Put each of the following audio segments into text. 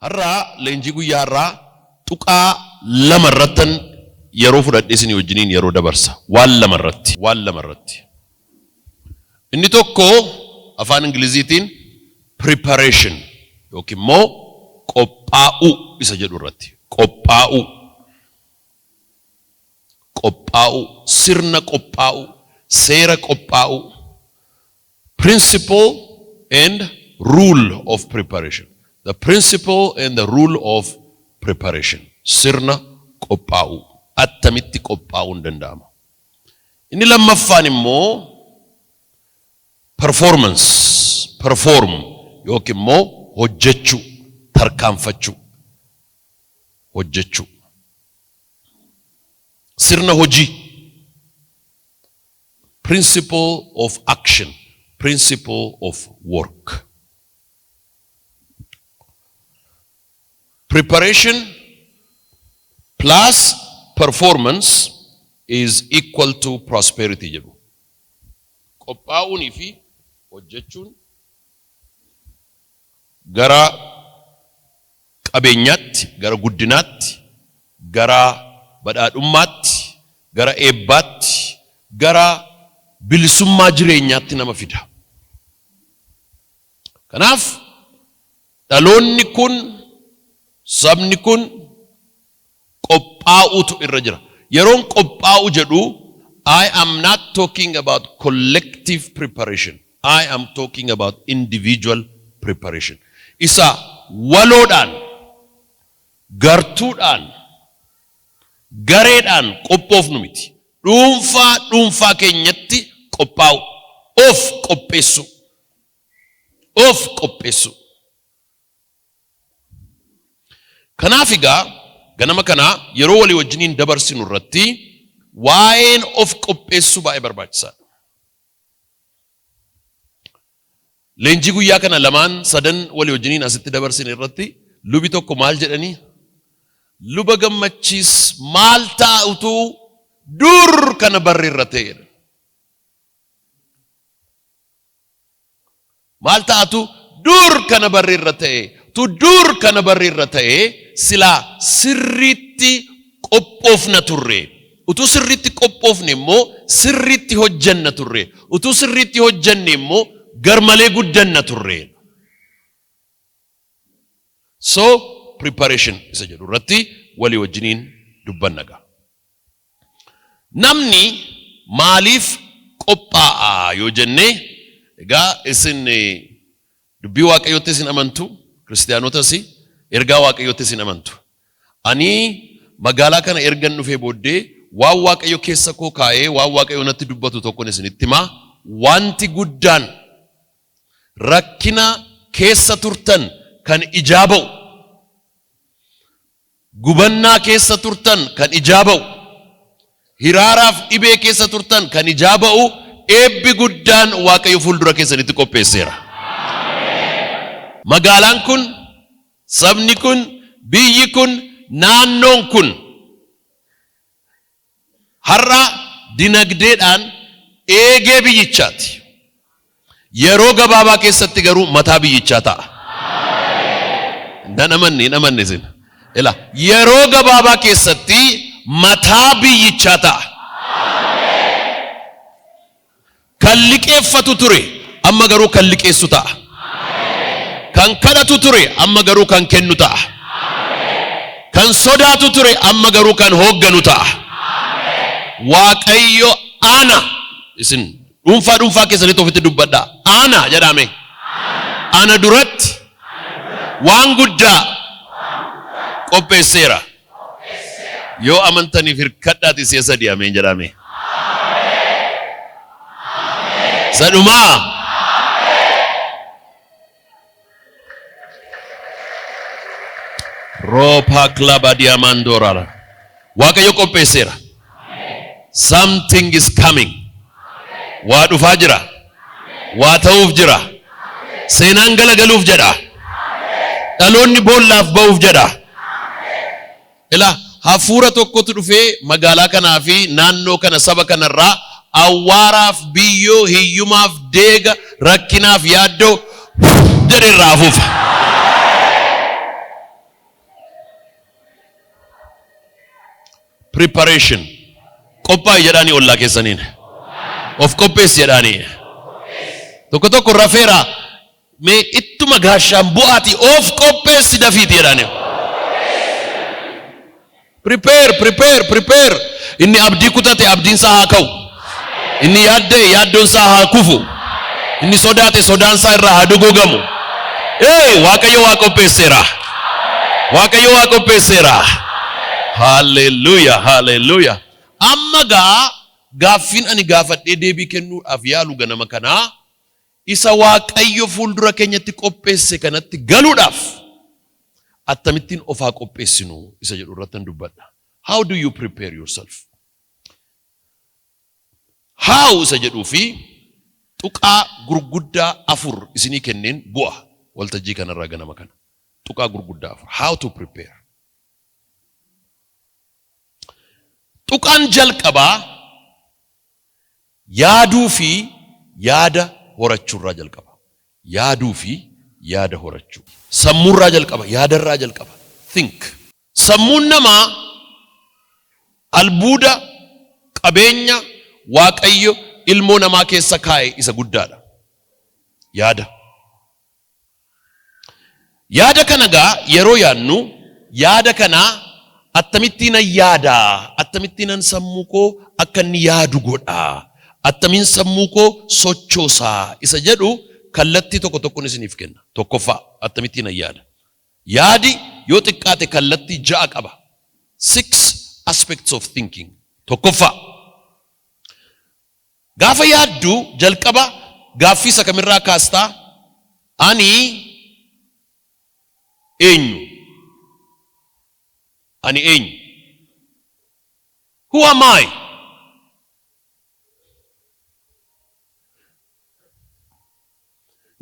Har'a leenjii guyyaa har'aa tuqaa 2 irrattan yeroo fudhadhee isinii wajjiniin yeroo dabarsa. Waan 2 irratti. Waan 2 irratti. Inni tokko afaan Ingiliziitiin preparation yookiin immoo qophaa'uu isa jedhu irratti. Qophaa'uu. Qophaa'uu. Sirna qophaa'uu. Seera qophaa'uu. Principle and rule of preparation. The principle and the rule of preparation. Sirna qophaa'uu. Attamitti qophaa'uun danda'ama. Inni lammaffaan immoo performance, perform yookiin immoo hojjechuu, tarkaanfachuu, hojjechuu. Sirna hojii. Principle of action, principle of work. Preparation plus performance is equal to prosperity jedhu. Qophaa'uunii fi hojjechuun gara qabeenyaatti, gara guddinaatti, gara badhaadhummaatti, gara eebbaatti, gara bilisummaa jireenyaatti nama fida. Kanaaf dhaloonni kun, sabni kun qophaa'uutu irra jira. Yeroon qophaa'u jedhu I am not talking about collective preparation. I am talking about individual preparation. Isa waloodhaan, gartuudhaan, gareedhaan qophoofnu miti. Dhuunfaa dhuunfaa keenyatti qophaa'u. Of qopheessuu. Of qopheessuu. Kanaaf egaa ganama kana yeroo walii wajjiniin dabarsinu irratti waa'een of qopheessuu baay'ee barbaachisaadha. Leenjii guyyaa kana lamaan sadan walii wajjiniin asitti dabarsine irratti lubi tokko maal jedhanii? Luba Gammachiis maal ta'a utuu dur kana barri irra ta'e jedhan. Maal ta'atu dur kana barri irra ta'e tu dur kana barri irra ta'e silaa sirriitti qophoofna turre. Utuu sirriitti qophoofne immoo sirriitti hojjanna turre. Utuu sirriitti hojjanne immoo garmalee guddanna turre. So preparation isa jedhu irratti walii wajjiniin dubbanna gaa. Namni maaliif qophaa'a yoo jenne egaa isin dubbii Waaqayyootti isin amantu, kiristiyaanotas ergaa Waaqayyootti isin amantu. Ani magaalaa kana ergan dhufee booddee waan Waaqayyo keessa koo kaa'ee waan Waaqayyo natti dubbatu tokkon isinitti himaa. Wanti guddaan rakkina keessa turtan kan ijaa ba'u, gubannaa keessa turtan kan ijaa ba'u, hiraaraaf dhibee keessa turtan kan ijaa ba'u eebbi guddaan Waaqayyo fuuldura keessanitti qopheesseera. Magaalaan kun, sabni kun, biyyi kun, naannoon kun Har'a dinagdeedhaan eegee biyyichaati. Yeroo gabaabaa keessatti garuu mataa biyyichaa ta'a. Nan amanne hin amanne isin. Ila yeroo gabaabaa keessatti mataa biyyichaa ta'a. Kan liqeeffatu ture amma garuu kan liqeessu ta'a. Kan kadhatu ture amma garuu kan kennu ta'a. Kan sodaatu ture amma garuu kan hoogganu ta'a. Waaqayyo ana isin dhuunfaa dhuunfaa keessanitti ofitti dubbadhaa. Ana jedhaame. Ana duratti waan guddaa qopheesseera. Yoo amantaniif hirkadhaati si'a sadii ameen jedhaame. Sadhumaa. Roopa klaba diamandoorara. Waaqayyo qopheesseera. Something is coming. Waa dhufaa jira. Waa ta'uuf jira. Seenaan galagaluuf jedha. Dhaloonni boollaaf ba'uuf jedha. Ilaa hafuura tokkotu dhufee magaalaa kanaa fi naannoo kana saba kanarraa awwaaraaf biyyoo hiyyumaaf deega rakkinaaf yaaddoo jedhe irraa afuufa. Preparation. Qophaa'i jedhaanii ollaa keessaniin. Of qopheessi jedhaanii. Tokko tokko rafeera, mee ittuma gaashaan bu'aati of qopheessi dafiiti jedhaanii. Prepare, prepare, prepare. Inni abdii kutate abdiin isaa haa ka'u. Inni yaadda'e yaaddoon isaa haa kufu. Inni sodaate sodaan isaa irraa haa duguugamu. Ee, Waaqayyo waa qopheesseera. Waaqayyo waa qopheesseera. Haalleluuya, haalleluuya. Amma gaa gaaffiin ani gaafadhee deebii kennuudhaaf yaalu ganama kanaa, isa Waaqayyo fuuldura keenyatti qopheesse kanatti galuudhaaf akkamittiin of haa qopheessinu isa jedhu irrattan dubbadha. How do you prepare yourself? How isa jedhuu fi tuqaa gurguddaa afur isinii kenneen bu'a waltajjii kanarraa ganama kana. Tuqaa gurguddaa afur. How to prepare. Tuqaan jalqabaa yaaduu fi yaada horachuurraa jalqaba. Yaaduu fi yaada horachuu. Sammuurraa jalqaba, yaadarraa jalqaba. Think. Sammuun namaa albuuda qabeenya Waaqayyo ilmoo namaa keessa kaa'e isa guddaadha. Yaada. Yaada kana gaa yeroo yaadnu, yaada kana akkamittiinan yaadaa, akkamittiinan sammuu koo akka inni yaadu godhaa, attamiin sammuu koo sochoosaa isa jedhu kallattii tokko tokkoon isiniif kenna. Tokkoffaa, akkamittiinan yaada. Yaadi yoo xiqqaate kallattii ja'a qaba. Six aspects of thinking. Tokkoffaa, gaafa yaaddu jalqaba gaaffii isa kamirraa kaastaa? Ani eenyu? Ani eenyu? Who am I?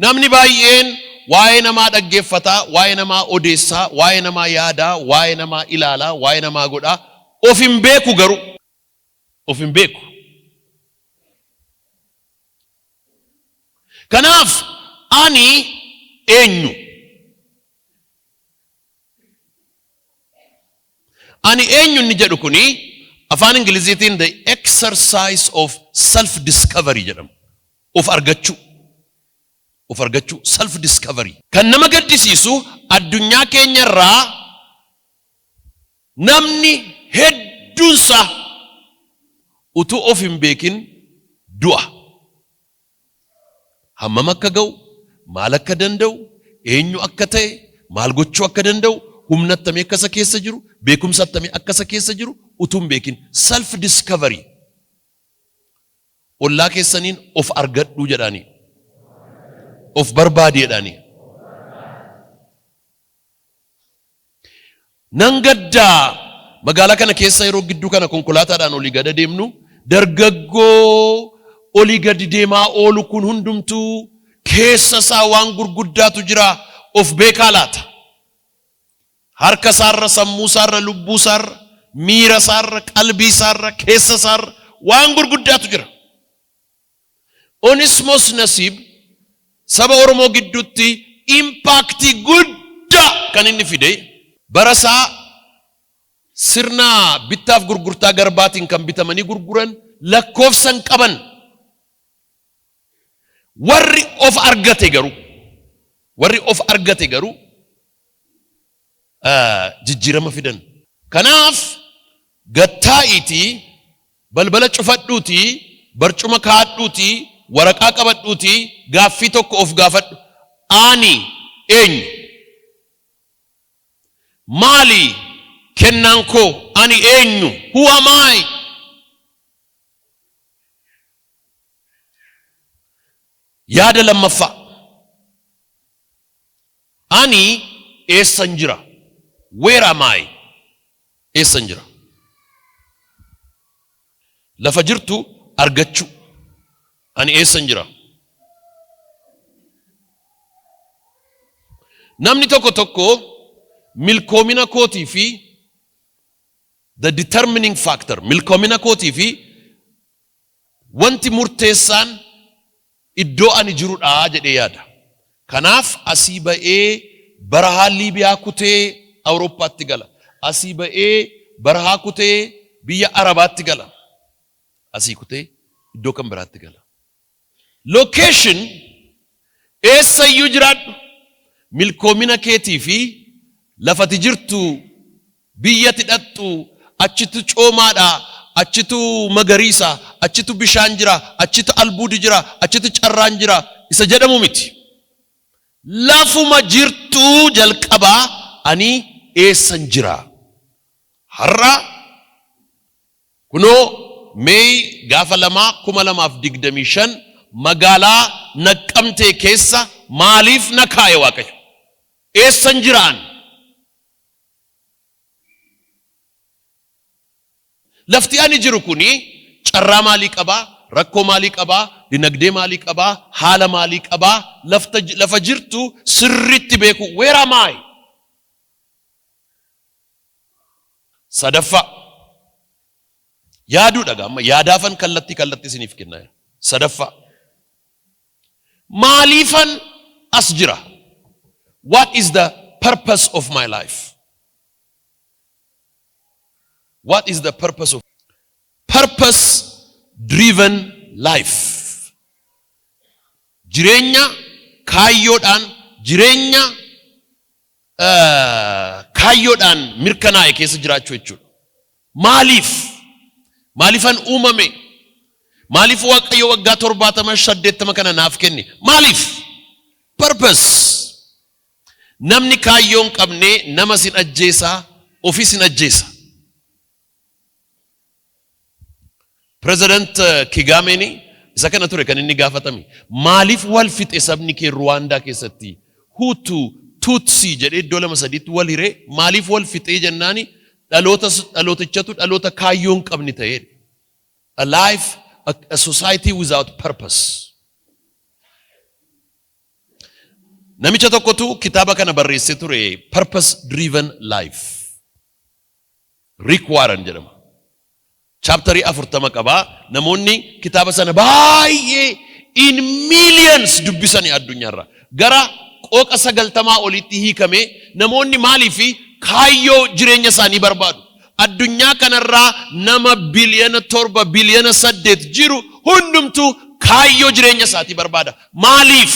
Namni baay'een waa'ee namaa dhaggeeffataa, waa'ee namaa odeessaa, waa'ee namaa yaadaa, waa'ee namaa ilaalaa, waa'ee namaa godhaa. Of hin beeku garuu. Of hin beeku. Kanaaf ani eenyu? Ani eenyu inni jedhu kuni afaan Ingiliziitiin the exercise of self discovery jedhama. Of argachuu. Of argachuu, self discovery. Kan nama gaddisiisu, addunyaa keenya irraa namni hedduunsaa utuu of hin beekin du'a. Hammam akka ga'u, maal akka danda'u, eenyu akka ta'e, maal gochuu akka danda'u, humna attamii akka isa keessa jiru, beekumsa attamii akka isa keessa jiru utuu hin beekin. Self discovery. Ollaa keessaniin of argadhuu jedhaanii. Of barbaadi jedhaanii. Nan gaddaa, magaalaa kana keessa yeroo gidduu kana konkolaataadhaan olii gada deemnu, dargaggoo olii gadi deemaa oolu kun hundumtuu keessa isaa waan gurguddaatu jira, of beekaa laata? Harka isaarra, sammuu isaarra, lubbuu isaarra, miira isaarra, qalbii isaarra, keessa isaarra waan gurguddaatu jira. Onismos Nasiib saba Oromoo gidduutti impact guddaa kan inni fide, bara isaa sirna bittaaf gurgurtaa garbaatiin kan bitamanii gurguran lakkoofsa hin qaban. Warri of argate garuu, warri of argate garuu jijjiirama fidan. Kanaaf gattaa'iitii, balbala cufadhuutii, barcuma kaa'adhuutii, waraqaa qabadhuutii gaaffii tokko of gaafadhu. Ani eenyu? Maali kennaan koo? Ani eenyu? Who am I? Yaada lammaffaa. Ani eessan jira? Where am I? Eessan jira? Lafa jirtu argachuu. Ani eessan jira? Namni tokko tokko milkoomina kootii fi the determining factor, milkoomina kootii fi wanti murteessaan iddoo ani jirudha jedhee yaada. Kanaaf asii ba'ee barahaa Liibiyaa kutee Awurooppaatti gala. Asii ba'ee barahaa kutee biyya Arabaatti gala. Asii kutee iddoo kan biraatti gala. Location, eessayyuu jiraadhu, milkoomina keetii fi lafati jirtu, biyyati dhaqxu, achitu coomaadha, achitu magariisa, achitu bishaan jira, achitu albuudi jira, achitu carraan jira isa jedhamu miti. Lafuma jirtuu jalqabaa ani eessan jira? Har'a kunoo May gaafa 2, 2025 magaalaa Naqqamtee keessa maaliif na kaa'e Waaqayyo? Eessan jiraan? Lafti ani jiru kuni carraa maalii qabaa? Rakkoo maalii qabaa? Dinagdee maalii qabaa? Haala maalii qabaa? Lafa jirtu sirriitti beeku. Where am I? Sadaffaa. Yaaduudha amma yaadaafan kallattii kallattii isiniif kennaa. Sadaffaa. Maaliifan as jira? What is the purpose of my life? What is the purpose of purpose driven life? Jireenya kaayyoodhaan, jireenya kaayyoodhaan mirkanaa'e keessa jiraachuu jechuudha. Maaliif? Maaliifan uumame? Maaliif Waaqayyo waggaa 70, 80 kana naaf kenne? Maaliif? Purpose. Namni kaayyoo hin qabne nama sin ajjeesaa, ofii sin ajjeesa. Pireezidant Kigaameen isa kana ture kan inni gaafatame. Maaliif wal fixe sabni kee Ruwaandaa keessatti? Hutu, Tutsi jedhee iddoo lama sadiitti wal hiree maaliif wal fixee jennaani, dhaloota dhalootichatu dhaloota kaayyoo hin qabne ta'edha. A life, a society without purpose. Namicha tokkotu kitaaba kana barreessee ture, Purpose Driven Life. Rick Warren jedhama. Chapterii 40 qabaa. Namoonni kitaaba sana baay'ee in millions dubbisanii addunyaarra. Gara qooqa 90 olitti hiikame. Namoonni maaliif kaayyoo jireenya isaanii barbaadu? Addunyaa kanarraa nama biliyana 7, biliyana 8 jiru hundumtuu kaayyoo jireenya isaatii barbaada. Maaliif?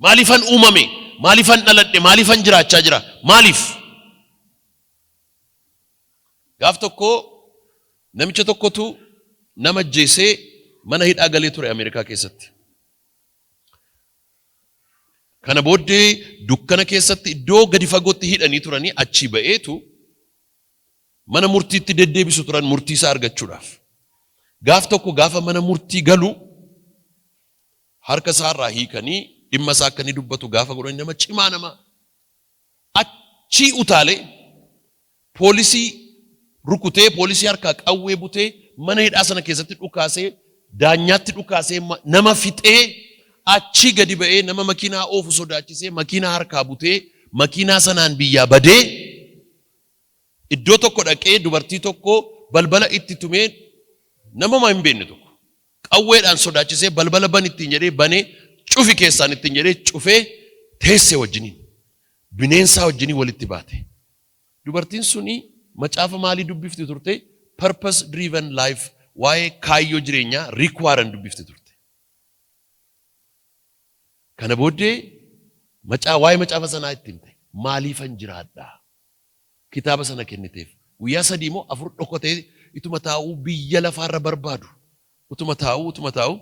Maaliifan uumame? Maaliifan dhaladhe? Maaliifan jiraachaa jira? Maaliif? Gaaf tokko namicha tokkotu nama ajjeesee mana hidhaa galee ture Ameerikaa keessatti. Kana booddee dukkana keessatti iddoo gadi fagootti hidhanii turanii achii ba'eetu mana murtiitti deddeebisu turan murtii isaa argachuudhaaf. Gaaf tokko gaafa mana murtii galu harka isaarraa hiikanii dhimma isaa akka inni dubbatu gaafa godhan, nama cimaa, nama achii utaalee, poolisii rukutee, poolisii harkaa qawwee butee, mana hidhaa sana keessatti dhukaasee, daanyaatti dhukaasee, nama fixee, achii gadi ba'ee, nama makiinaa oofu sodaachisee, makiinaa harkaa butee, makiinaa sanaan biyyaa badee, iddoo tokko dhaqee, dubartii tokko balbala itti tumee, namuma hin beekne tokko qawweedhaan sodaachisee, balbala ban ittiin jedhee, banee, cufi keessaan ittiin jedhee, cufee, teessee wajjiniin bineensaa wajjiniin walitti baate. Dubartiin suni macaafa maalii dubbifti turte? Purpose Driven Life, waa'ee kaayyoo jireenyaa Rick Warren dubbifti turte. Kana booddee waa'ee macaafa sanaa itti himte. Maaliifan jiraadhaa? Kitaaba sana kenniteef. Guyyaa 3 moo 4 dhokatee ituma taa'uu, biyya lafaarra barbaadu. Utuma taa'uu, utuma taa'uu,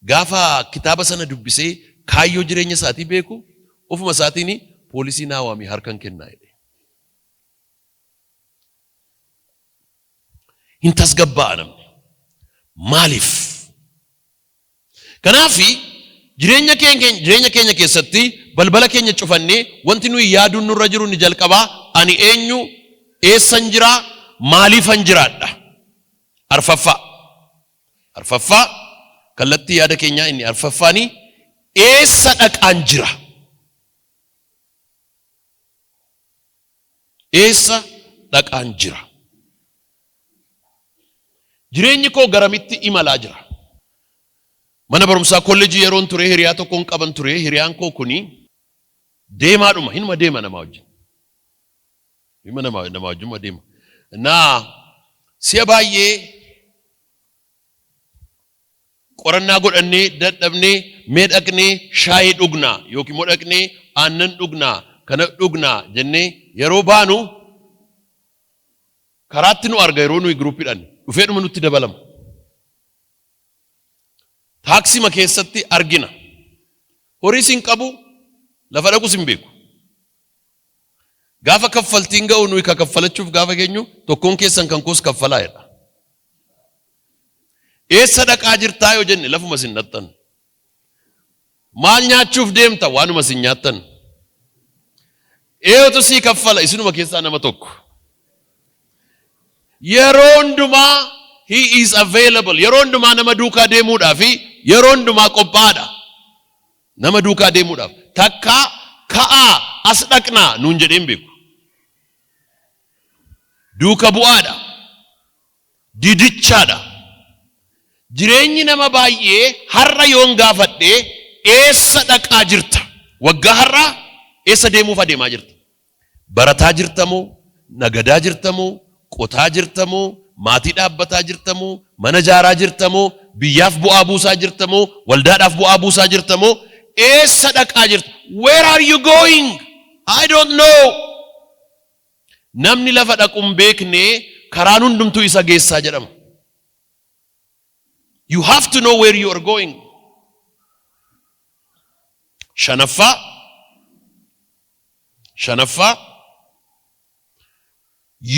gaafa kitaaba sana dubbisee kaayyoo jireenya isaatii beeku, ofuma isaatiin poolisii naa waamii harkan kennaa jedhe. Hin tasgabbaa'a namni. Maaliif? Kanaafi jireenya keenya keessatti balbala keenya cufannee wanti nuyi yaaduun nurra jiru ni jalqabaa: ani eenyu, eessan jiraa, maaliifan jiraadha? Arfaffaa. Arfaffaa, kallattii yaada keenyaa inni arfaffaanii, eessa dhaqaan jira? Eessa dhaqaan jira? Jireenyi koo garamitti imalaa jira? Mana barumsaa kolleejii yeroon ture hiriyaa tokkoon qaban ture. Hiriyaan koo kuni deemaadhuma, hinuma deema namaa wajjin. Hima namaa wajjin deema. Naa si'a baay'ee qorannaa godhannee dadhabnee, mee dhaqnee shaayii dhugnaa yookiin immoo dhaqnee aannan dhugnaa, kana dhugnaa jennee yeroo baanu, karaatti nu arga. Yeroo nuyi groupiidhaan dhufeedhuma nutti dabalama. Taaksima keessatti argina. Horiis hin qabu, lafa dhaqus hin beeku. Gaafa kaffaltiin ga'u, nuyi ka kaffalachuuf gaafa geenyu, "Tokkoon keessan kan koos kaffalaa" jedha. Eessa dhaqaa jirtaa yoo jenne, lafuma isin dhaqxan. Maal nyaachuuf deemta? Waanuma isin nyaattan. Eenyutu sii kaffala? Isinuma keessaa nama tokko. Yeroo hundumaa he is available. Yeroo hundumaa nama duukaa deemuudhaaf fi yeroo hundumaa qophaa'aadha. Nama duukaa deemuudhaaf. Takka "Ka'aa, as dhaqnaa" nuun jedheen beeku. Duuka bu'aadha. Didichaadha. Jireenyi nama baay'ee har'a yoon gaafadhee, eessa dhaqaa jirta? Waggaa har'aa eessa deemuuf adeemaa jirta? Barataa jirtamoo? Nagadaa jirtamoo? Qotaa jirtamoo? Maatii dhaabbataa jirtamoo? Mana ijaaraa jirtamoo? Biyyaaf bu'aa buusaa jirtamoo? Waldaadhaaf bu'aa buusaa jirtamoo? Eessa dhaqaa jirta? Where are you going? I don't know. Namni lafa dhaqu hin beekne karaan hundumtuu isa geessaa jedhama. You have to know where you are going. Shanaffaa, shanaffaa,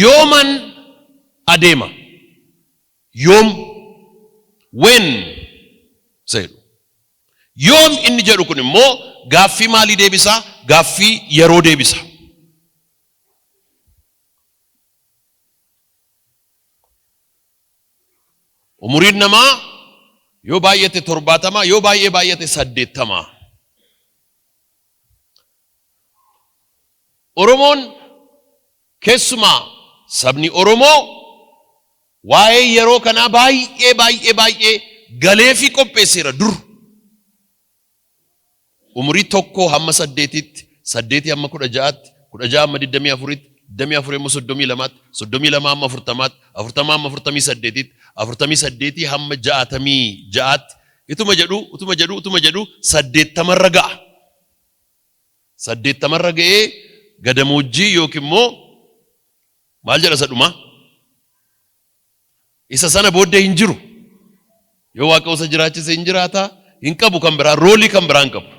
yooman adeema? Yoom? When isa jedhu. Yoom inni jedhu kun immoo gaaffii maalii deebisa? Gaaffii yeroo deebisa. Umuriin namaa yoo baay'ate 70, yoo baay'ee baay'ate 80. Oromoon, keessumaa sabni Oromoo, waa'ee yeroo kanaa baay'ee baay'ee baay'ee galeefii qopheesseera dur. Umurii 1 hamma 8tti, 8 hamma 16tti, 16 hamma 24tti, 24 hamma 32tti, 32 hamma 40tti, 40 hamma 48tti, 48 hamma 66tti, ituma jedhu, utuma jedhu, utuma jedhu 80rra ga'a. 80rra ga'ee gadamoojjii yookiin immoo maal jedha isa dhumaa? Isa sana booddee hin jiru. Yoo Waaqa isa jiraachise hin jiraata, hin qabu kan biraa, role kan biraa hin qabu.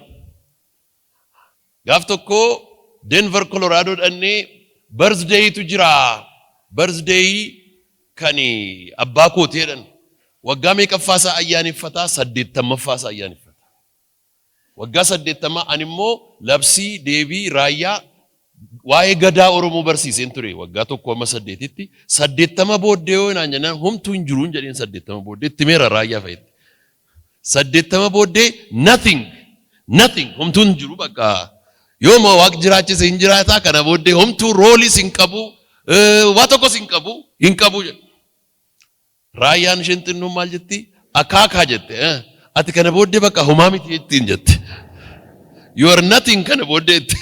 Gaaf tokko Denver, Colorado dhannee birthdaytu jira. Birthday kan abbaa kooti jedhan. Waggaa meeqaffaa isaa ayyaaneffataa? 80ffaa isaa ayyaaneffata. Waggaa 80. Ani immoo labsii deebii raayyaa waa'ee gadaa Oromoo barsiiseen ture waggaa 1 amma 8tti. 80 booddee yoo naan jennaan, homtuu hin jiruun jedheen. 80 booddee itti meera raayyaa fa'itti. 80 booddee nothing, nothing, homtuu hin jiru bakka. Yooma Waaq jiraachise hin jiraataa, kana booddee homtuu roleis hin qabu, waa tokkos hin qabu, hin qabu jedhu. Raayyaan isheen xinnoon maal jetti? "Akaakaa," jette. "Ati kana booddee bakka homaa miti," jettiin jette. "You are nothing kana booddee," jette.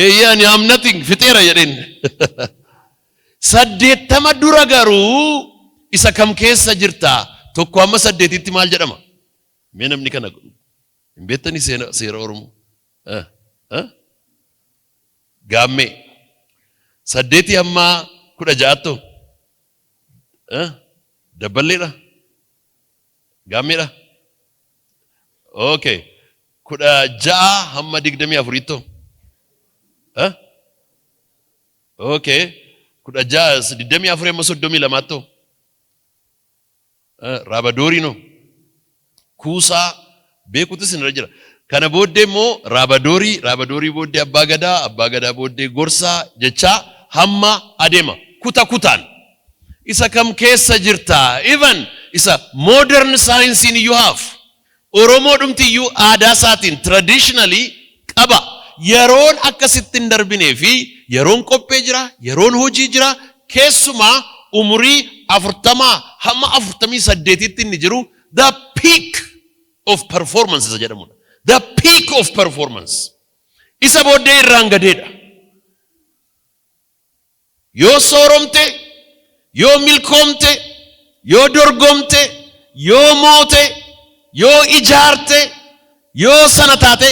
"Eeyyee, ani am nothing, fixeera," jedheen. 80 dura garuu isa kam keessa jirta? 1 hamma 8tti maal jedhama? Mee namni kana hin beektanii seera Oromoo? Gaammee. 8 hamma 16ttoo? Dabballeedha? Gaammeedha? Okay. 16 hamma 24ttoo? Okay. 16, 24 hamma 32ttoo? Raabadooriinoo? Kuusaa beekutus irra jira. Kana booddee immoo raabadoorii, raabadoorii booddee abbaa gadaa, abbaa gadaa booddee gorsaa jechaa hamma adeema. Kuta kutaan. Isa kam keessa jirta? Even isa modern science iyyuu haaf. Oromoo dhumti iyyuu aadaa isaatiin traditionally qaba. Yeroon akkasitti hin darbinee fi yeroon qophee jira, yeroon hojii jira, keessumaa umurii 40 hamma 48tti inni jiru the peak of performance isa jedhamudha. The peak of performance. Isa booddee irraan gadeedha. Yoo sooromte, yoo milkoomte, yoo dorgomte, yoo moote, yoo ijaarte, yoo sana taate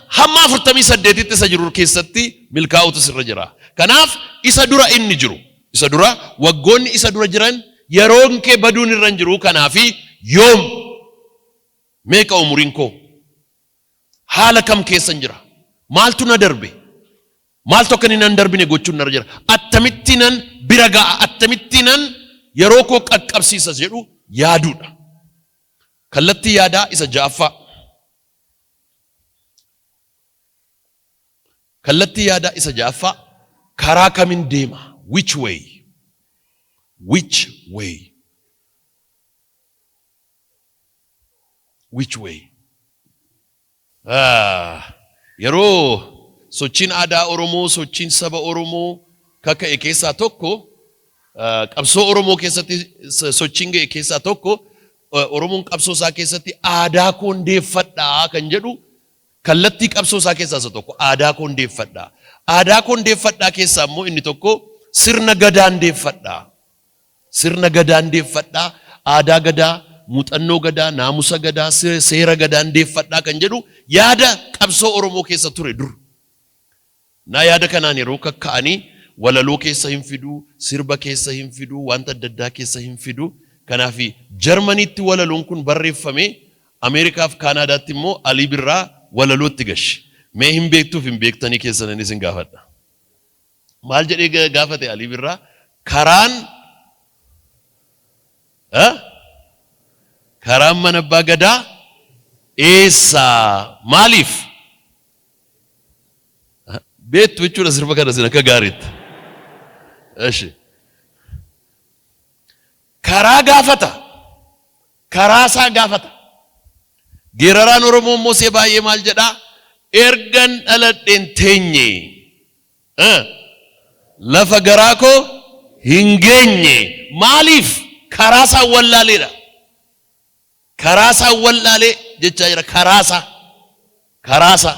hamma 48tti isa jiru keessatti milkaa'utu sirra jira. Kanaaf isa dura inni jiru, isa dura waggoonni isa dura jiran yeroon kee baduun irra hin jiru. Kanaafi yoom meeqa umuriin koo? Haala kam keessan jira? Maaltu na darbe? Maaltu akka inni nan darbine gochuun narra jira? Attamitti nan bira ga'a? Attamitti nan yeroo koo qaqqabsiisa jedhu yaaduudha. Kallattii yaadaa isa ja'affaa. Kallattii yaadaa isa ja'affaa karaa kamin deema? Which way? Which way? Which way? Yeroo sochiin aadaa Oromoo, sochiin saba Oromoo kaka'e keessaa tokko, qabsoo Oromoo keessatti sochiin ga'e keessaa tokko, Oromoon qabsoo isaa keessatti aadaa koon deeffadhaa kan jedhu kallattii qabsoo isaa keessaa isa tokko aadaa koon deeffadhaa. Aadaa koon deeffadhaa keessaa immoo inni tokko sirna gadaan deeffadhaa. Sirna Gadaan deeffadhaa, aadaa Gadaa, muuxannoo Gadaa, naamusa Gadaa, seera Gadaan deeffadhaa kan jedhu yaada qabsoo Oromoo keessa ture dur. Naa yaada kanaan yeroo kakka'anii walaloo keessa hin fidu, sirba keessa hin fidu, wanta adda addaa keessa hin fidu. Kanaaf Jarmaniitti walaloon kun barreeffame, Ameerikaaf Kaanaadaatti immoo Alii Birraa walalootti gashe. Mee hin beektuuf hin beektanii keessanan isin gaafadha. Maal jedhee gaafate Alii Birraa? Karaan karaan mana abbaa gadaa eessa? Maaliif? Beektu jechuudha sirba kana isin akka gaariitti. Eshi. Karaa gaafata. Karaa isaa gaafata. Geeraraan Oromoo immoo see baay'ee maal jedhaa? Ergan dhaladheen teenye. Lafa garaa koo hin geenye. Maaliif? Karaa isaa wallaaleedha. Karaa isaa wallaalee jechaa jira. Karaa isaa. Karaa isaa.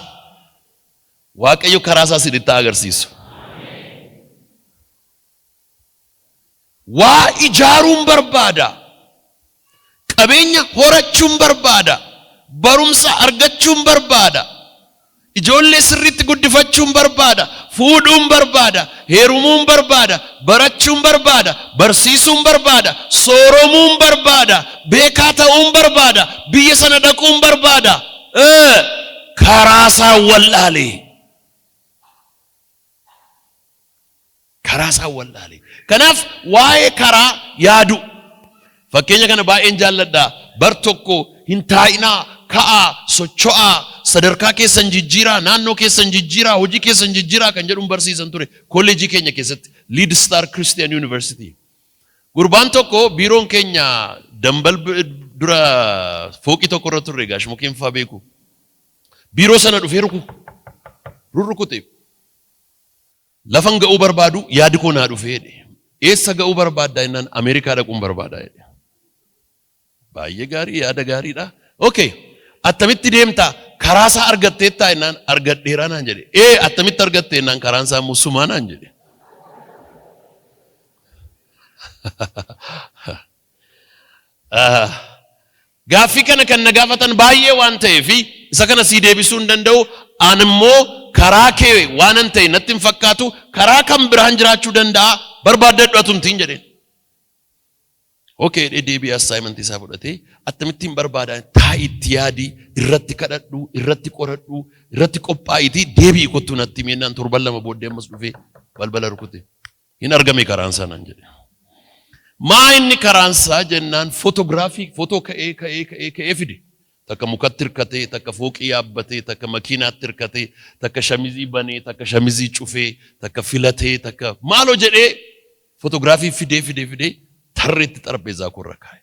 Waaqayyo karaa isaa isinitti haa agarsiisu. Waa ijaaruun barbaada. Qabeenya horachuun barbaada. Barumsa argachuun barbaada. Ijoollee sirriitti guddifachuun barbaada. Fuudhuun barbaada. Heerumuun barbaada. Barachuun barbaada. Barsiisuun barbaada. Sooromuun barbaada. Beekaa ta'uun barbaada. Biyya sana dhaquun barbaada. Karaa isaa wallaalee. Karaa isaa wallaale. Kanaaf waa'ee karaa yaaduu. Fakkeenya kana baay'een jaalladha. Bar tokko hin taa'inaa, ka'aa, socho'aa, sadarkaa keessan jijjiiraa, naannoo keessan jijjiiraa, hojii keessan jijjiiraa kan jedhuun barsiisan ture kolleejii keenya keessatti Lead Star Christian University. Gurbaan tokko biiroon keenya dambal dura fooqii tokko irra turre gaash mukeen fa'aa beeku. Biiroo sana dhufee ruku rurrukute. Lafan ga'uu barbaadu yaadi koo naa dhufe jedhe. Eessa ga'uu barbaadda jennaan Ameerikaa dhaquun barbaada jedhe. Baay'ee gaarii yaada gaariidha. Okay. Attamitti deemta? Karaa isaa argatteettaa jennaan argadheeraa naan jedhe. Ee attamitti argatte jennaan karaan isaa immoo sumaa naan jedhe. Gaaffii kana kan na gaafatan baay'ee waan ta'eef isa kana sii deebisuu hin danda'u. An immoo karaa kee waanan ta'e natti hin fakkaatu karaa kan biraan jiraachuu danda'a barbaaddadhu atumtiin jedheen. Okay jedhee deebi'ee assignment isaa fudhatee akkamittiin barbaadaa taa'i itti yaadi irratti kadhadhu irratti qoradhu irratti qophaa'iitii deebi'i kottuu natti himi jennaan torban lama booddee ammas dhufee balbala rukute. Hin argame karaan isaa naan jedhe. Maa inni karaan isaa jennaan fotoogiraafii footoo ka'ee ka'ee ka'ee ka'ee fide. Takka mukatti hirkatee, takka fooqii yaabbatee, takka makiinaatti hirkatee, takka shamizii banee, takka shamizii cufee, takka filatee, takka maaloo jedhee fotoogiraafii fidee fidee fidee tarreetti xarapheezaa koorra kaa'e.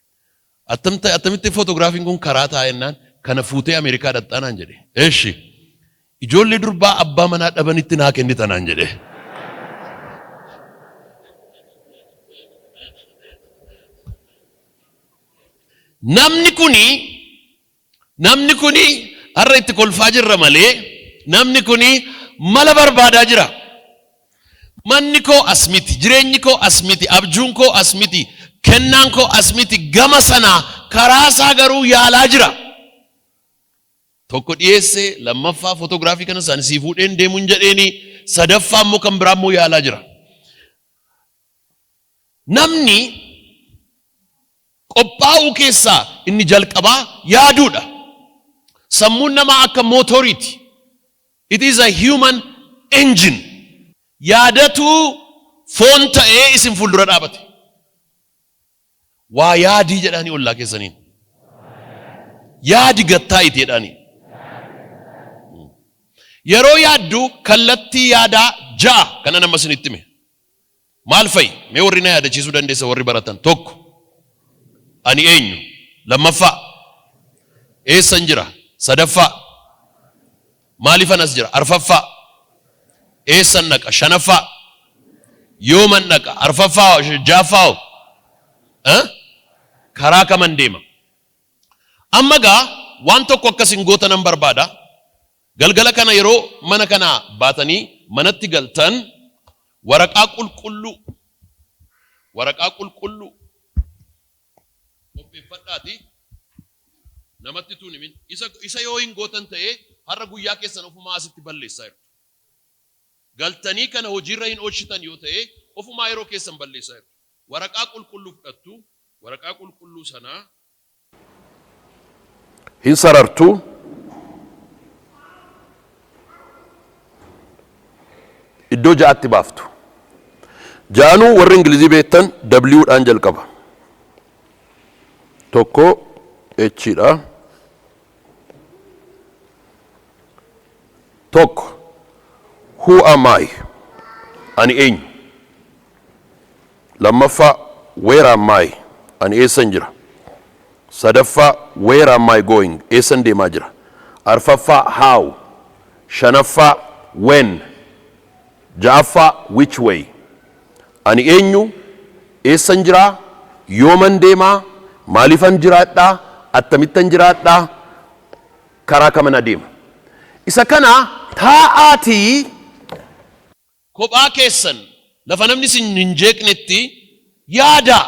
Attamitti footograafiin kun karaa ta'a jennaan kana fuutee Ameerikaa dhaqxaa naan jedhe. Eshi. Ijoollee durbaa abbaa manaa dhabanitti naa kennita naan jedhe. Namni kuni namni kuni har'a itti kolfaa jirra malee namni kuni mala barbaadaa jira. Manni koo as miti, jireenyi koo as miti, abjuun koo as miti, kennaan koo as miti, gama sanaa karaa isaa garuu yaalaa jira. Tokko dhiyeesse, lammaffaa footoogiraafii kana isaan sii fuudheen deemuun jedheeni, sadaffaa immoo kan biraa immoo yaalaa jira. Namni qophaa'uu keessaa inni jalqabaa yaaduudha. Sammuun namaa akka mootoriiti. It is a human engine. Yaadatu foon ta'ee isin fuuldura dhaabate. Waa yaadii jedhaanii ollaa keessaniin. Yaadi gattaa'iti jedhaanii. Yeroo yaaddu kallattii yaadaa ja'a kana nama isinitti hime. Maal fa'i? Mee warri na yaadachiisuu dandeessa, warri baratan. Tokko, ani eenyu? Lammaffaa, eessan jira? Sadaffaa, maaliifan as jira? Arfaffaa, eessan dhaqa? Shanaffaa, yooman dhaqa? Arfaffaa, ja'affaa, karaa kaman deema? Amma gaa waan tokko akkasin goota nan barbaada. Galgala kana yeroo mana kana baatanii manatti galtan, waraqaa qulqulluu qopheeffadhaati namatti tuun himin. Isa yoo hin gootan ta'ee, har'a guyyaa keessan ofumaa asitti balleessaa jirtu. Galtanii kana hojiirra hin oolchitan yoo ta'e, ofumaa yeroo keessan balleessaa jirtu. Waraqaa qulqulluu fudhattu, waraqaa qulqulluu sanaa hin sarartu. Iddoo ja'atti baaftu. Ja'anuu warri Ingilizii beektan W dhaan jalqaba. Tokko H dha. Tokko, who am I? Ani eenyu? Lammaffaa, where am I? Ani eessan jira? Sadaffaa, where am I going? Eessan deemaa jira? Arfaffaa, how? Shanaffaa, when? Ja'affaa, which way? Ani eenyu? Eessan jiraa? Yooman deemaa? Maaliifan jiraadhaa? Attamittan jiraadhaa? Karaa kaman adeema? Isa kana taa'aatii kophaa keessan lafa namni isin hin jeeqnetti yaadaa.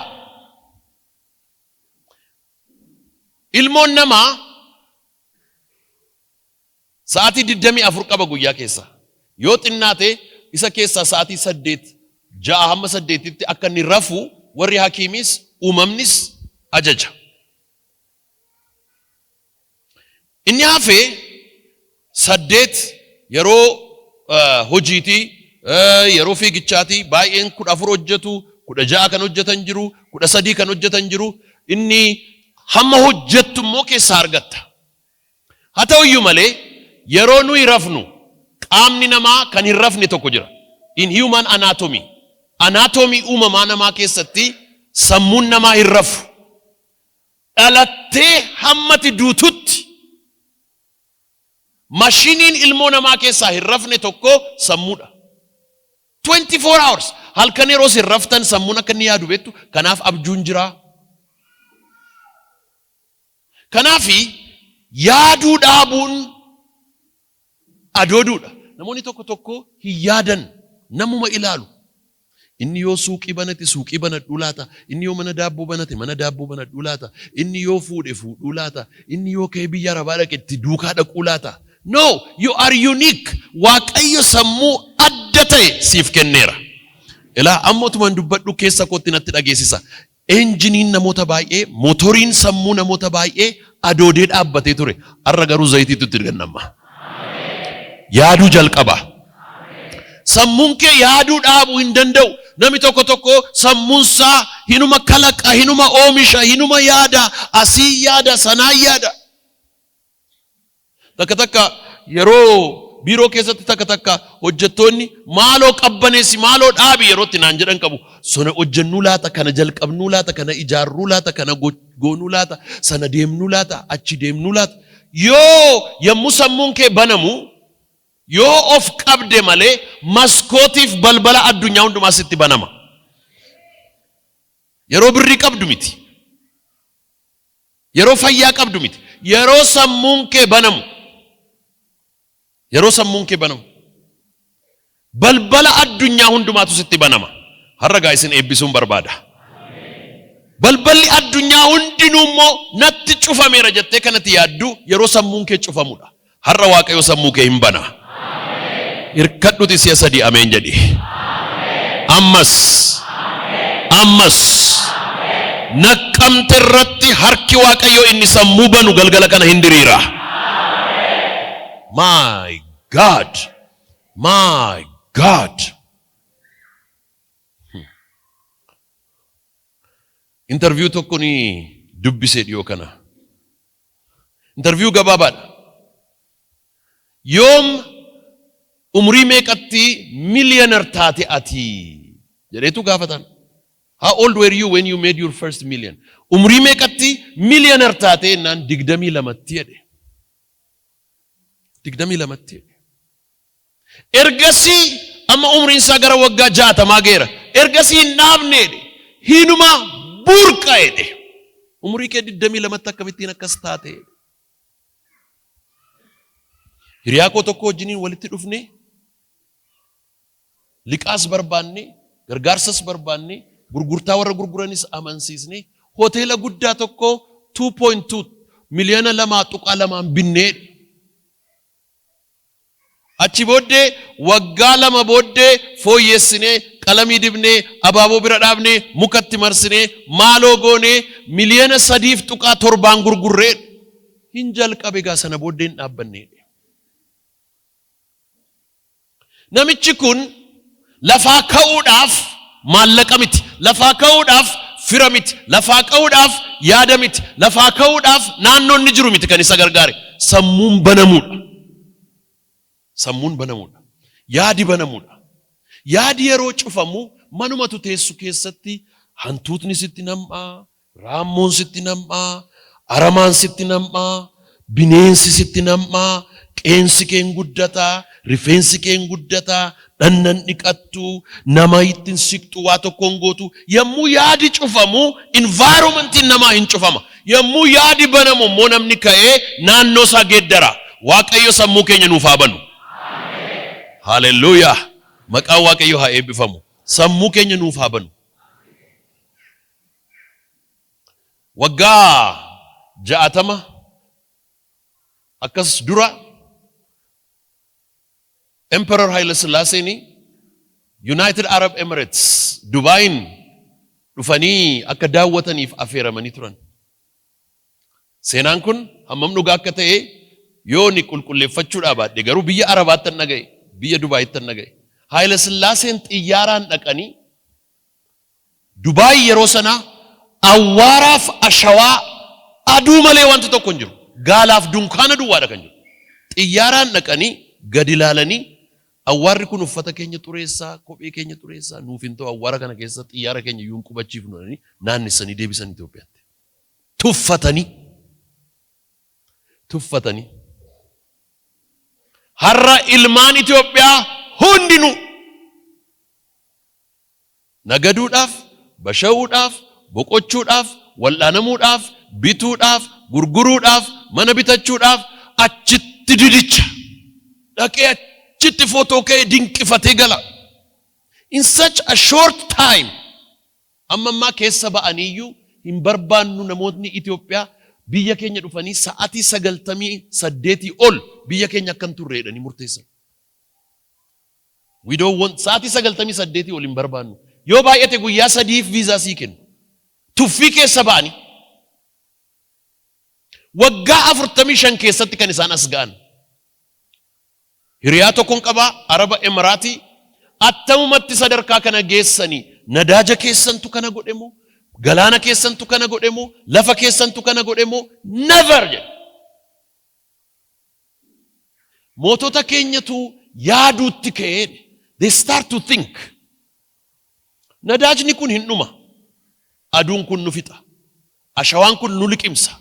Ilmoon namaa sa'aatii 24 qaba guyyaa keessa. Yoo xinnaate isa keessaa sa'aatii 8, 6 hamma 8tti akka inni rafu warri hakiimis uumamnis ajaja. Inni hafee 8 yeroo hojiitii, yeroo fiigichaatii, baay'een 14 hojjetu, 16 kan hojjetan jiru, 13 kan hojjetan jiru. Inni hamma hojjettu immoo keessaa argatta. Haa ta'uyyuu malee, yeroo nuyi rafnu qaamni namaa kan hin rafne tokko jira. In human anatomy. Anatomy uumamaa namaa keessatti sammuun namaa hin rafu. Dhalattee hammati duututti mashiniin ilmoo namaa keessaa hin rafne tokko sammuudha. 24 hours halkan yeroo isin raftan sammuun akka inni yaadu beektu. Kanaaf abjuun jiraa. Kanaafi yaaduu dhaabuun adooduudha. Namoonni tokko tokko hin yaadan, namuma ilaalu. Inni yoo suuqii banate suuqii banadhuu laata? Inni yoo mana daabboo banate mana daabboo banadhuu laata? Inni yoo fuudhe fuudhuu laata? Inni yoo ka'ee biyya arabaa dhaqe itti duukaa dhaquu laata? No, you are unique. Waaqayyo sammuu adda ta'e siif kenneera. Ilaa, amma utuman dubbadhu keessa kootti natti dhageessisa. Enjiniin namoota baay'ee, motoriin sammuu namoota baay'ee adoodee dhaabbatee ture. Har'a garuu zayitiitu itti kennama. Yaaduu jalqaba. Sammuun kee yaaduu dhaabuu hin danda'u. Namni tokko tokko sammuunsaa hinuma kalaqa, hinuma oomisha, hinuma yaada, asii yaada, sanaa yaada. Takka takka yeroo biiroo keessatti takka takka hojjettoonni "Maaloo qabbaneessi, maaloo dhaabi" yeroo itti naan jedhan qabu. Sana hojjennuu laata, kana jalqabnuu laata, kana ijaarruu laata, kana goonuu laata, sana deemnuu laata, achi deemnuu laata. Yoo yommuu sammuun kee banamu yoo of qabde malee, maskootiif balbala addunyaa hundumaa sitti banama. Yeroo birrii qabdu miti. Yeroo fayyaa qabdu miti. Yeroo sammuun kee banamu. Yeroo sammuun kee banamu. Balbala addunyaa hundumaatu sitti banama. Har'a gaa isin eebbisuun barbaada. Balballi addunyaa hundinuu immoo natti cufameera jettee kanatti yaaddu yeroo sammuun kee cufamudha. Har'a Waaqayyo sammuu kee hin bana. Hirkadhuti si'a sadii ameen jedhi. Ammas. Ammas. Naqqamte irratti harki Waaqayyo inni sammuu banu galgala kana hin diriira. My God. My God. Interview tokko ni dubbise dhiyoo kana. Interview gabaabaadha. Yoom, umurii meeqatti millionaire taate ati jedheetu gaafatan. "How old were you when you made your first million?" Umurii meeqatti millionaire taate jennaan, 22tti jedhe. 22tti jedhe. Ergasii amma umriin isaa gara waggaa 60 geera. Ergasii hin dhaabne jedhe. Hinuma burqa jedhe. Umurii kee 22tti akkamittiin akkas taate jedhe. Hiriyaa koo tokko wajjiniin walitti dhufne, liqaas barbaanne, gargaarsas barbaanne, gurgurtaa warra gurguranis amansiisne, hoteela guddaa tokko 2.2 miliyoona 2.2n binnee. Achi booddee waggaa 2 booddee fooyyessinee, qalamii dibnee, abaaboo bira dhaabnee, mukatti marsinee, maaloo goonee, miliyoona 3.7n gurgurree. Hin jalqabe gaa, sana booddee hin dhaabbanne. Namichi kun lafaa ka'uudhaaf maallaqa miti. Lafaa ka'uudhaaf fira miti. Lafaa ka'uudhaaf yaada miti. Lafaa ka'uudhaaf naannoo inni jiru miti kan isa gargaare. Sammuun banamuudha. Sammuun banamuudha. Yaadi banamuudha. Yaadi yeroo cufamu manumatu teessu keessatti hantuutni sitti nam'aa, raammoon sitti nam'aa, aramaan sitti nam'aa, bineensi sitti nam'aa, qeensi kee hin guddataa, rifeensi kee hin guddataa, dhannan dhiqattu, nama ittiin siqxu, waa tokko hin gootu. Yommuu yaadi cufamu environmentiin namaa hin cufama. Yommuu yaadi banamu immoo namni ka'ee naannoo isaa geeddara. Waaqayyo sammuu keenya nuuf haa banu. Haalelluuyaa! Maqaan Waaqayyo haa eebbifamu. Sammuu keenya nuuf haa banu. Waggaa 60 akkas dura Emperor Haile Sillaaseen United Arab Emirates, Dubaayin dhufanii akka daawwataniif affeeramanii turan. Seenaan kun hammam dhugaa akka ta'e yoo ni qulqulleeffachuudhaa baadhe garuu biyya Arabaatti hin dhaga'e, biyya Dubaayitti hin dhaga'e. Haile Sillaaseen xiyyaaraan dhaqanii Dubaay yeroo sana awwaaraaf ashawaa, aduu malee wanti tokko hin jiru. Gaalaaf dunkaana duwwaadha kan jiru. Xiyyaaraan dhaqanii gad ilaalanii, "Awwaarri kun uffata keenya xureessaa, kophee keenya xureessaa, nuuf hin ta'u, awwaara kana keessa xiyyaara keenya iyyuu hin qubachiifnu," jedhanii naannessanii deebisan Itoophiyaatti. Tuffatanii. Tuffatanii. Har'a ilmaan Itoophiyaa hundinuu nagaduudhaaf, basha'uudhaaf, boqochuudhaaf, wal'aanamuudhaaf, bituudhaaf, gurguruudhaaf, mana bitachuudhaaf achitti didicha. Dhaqee achitti footoo ka'ee dinqifatee gala. In such a short time, amma ammaa keessa ba'aniiyyuu hin barbaannu, namootni Itoophiyaa biyya keenya dhufanii sa'atii 98 ol biyya keenya akkan turre jedhanii murteessan. We don't want, sa'atii 98 ol hin barbaannu. Yoo baay'ate guyyaa 3f viizaa sii kennu. Tuffii keessa ba'anii. Waggaa 45 keessatti kan isaan as ga'an. Hiriyaa tokkon qabaa Araba Emiraatii, "Attamumatti sadarkaa kana geessanii? Nadaaja keessantu kana godhe moo, galaana keessantu kana godhe moo, lafa keessantu kana godhe moo?" "Never," jedhe. "Mootota keenyatu yaaduutti ka'ee, they start to think. Nadaajni kun hin dhuma. Aduun kun nu fixa. Ashawaan kun nu liqimsa.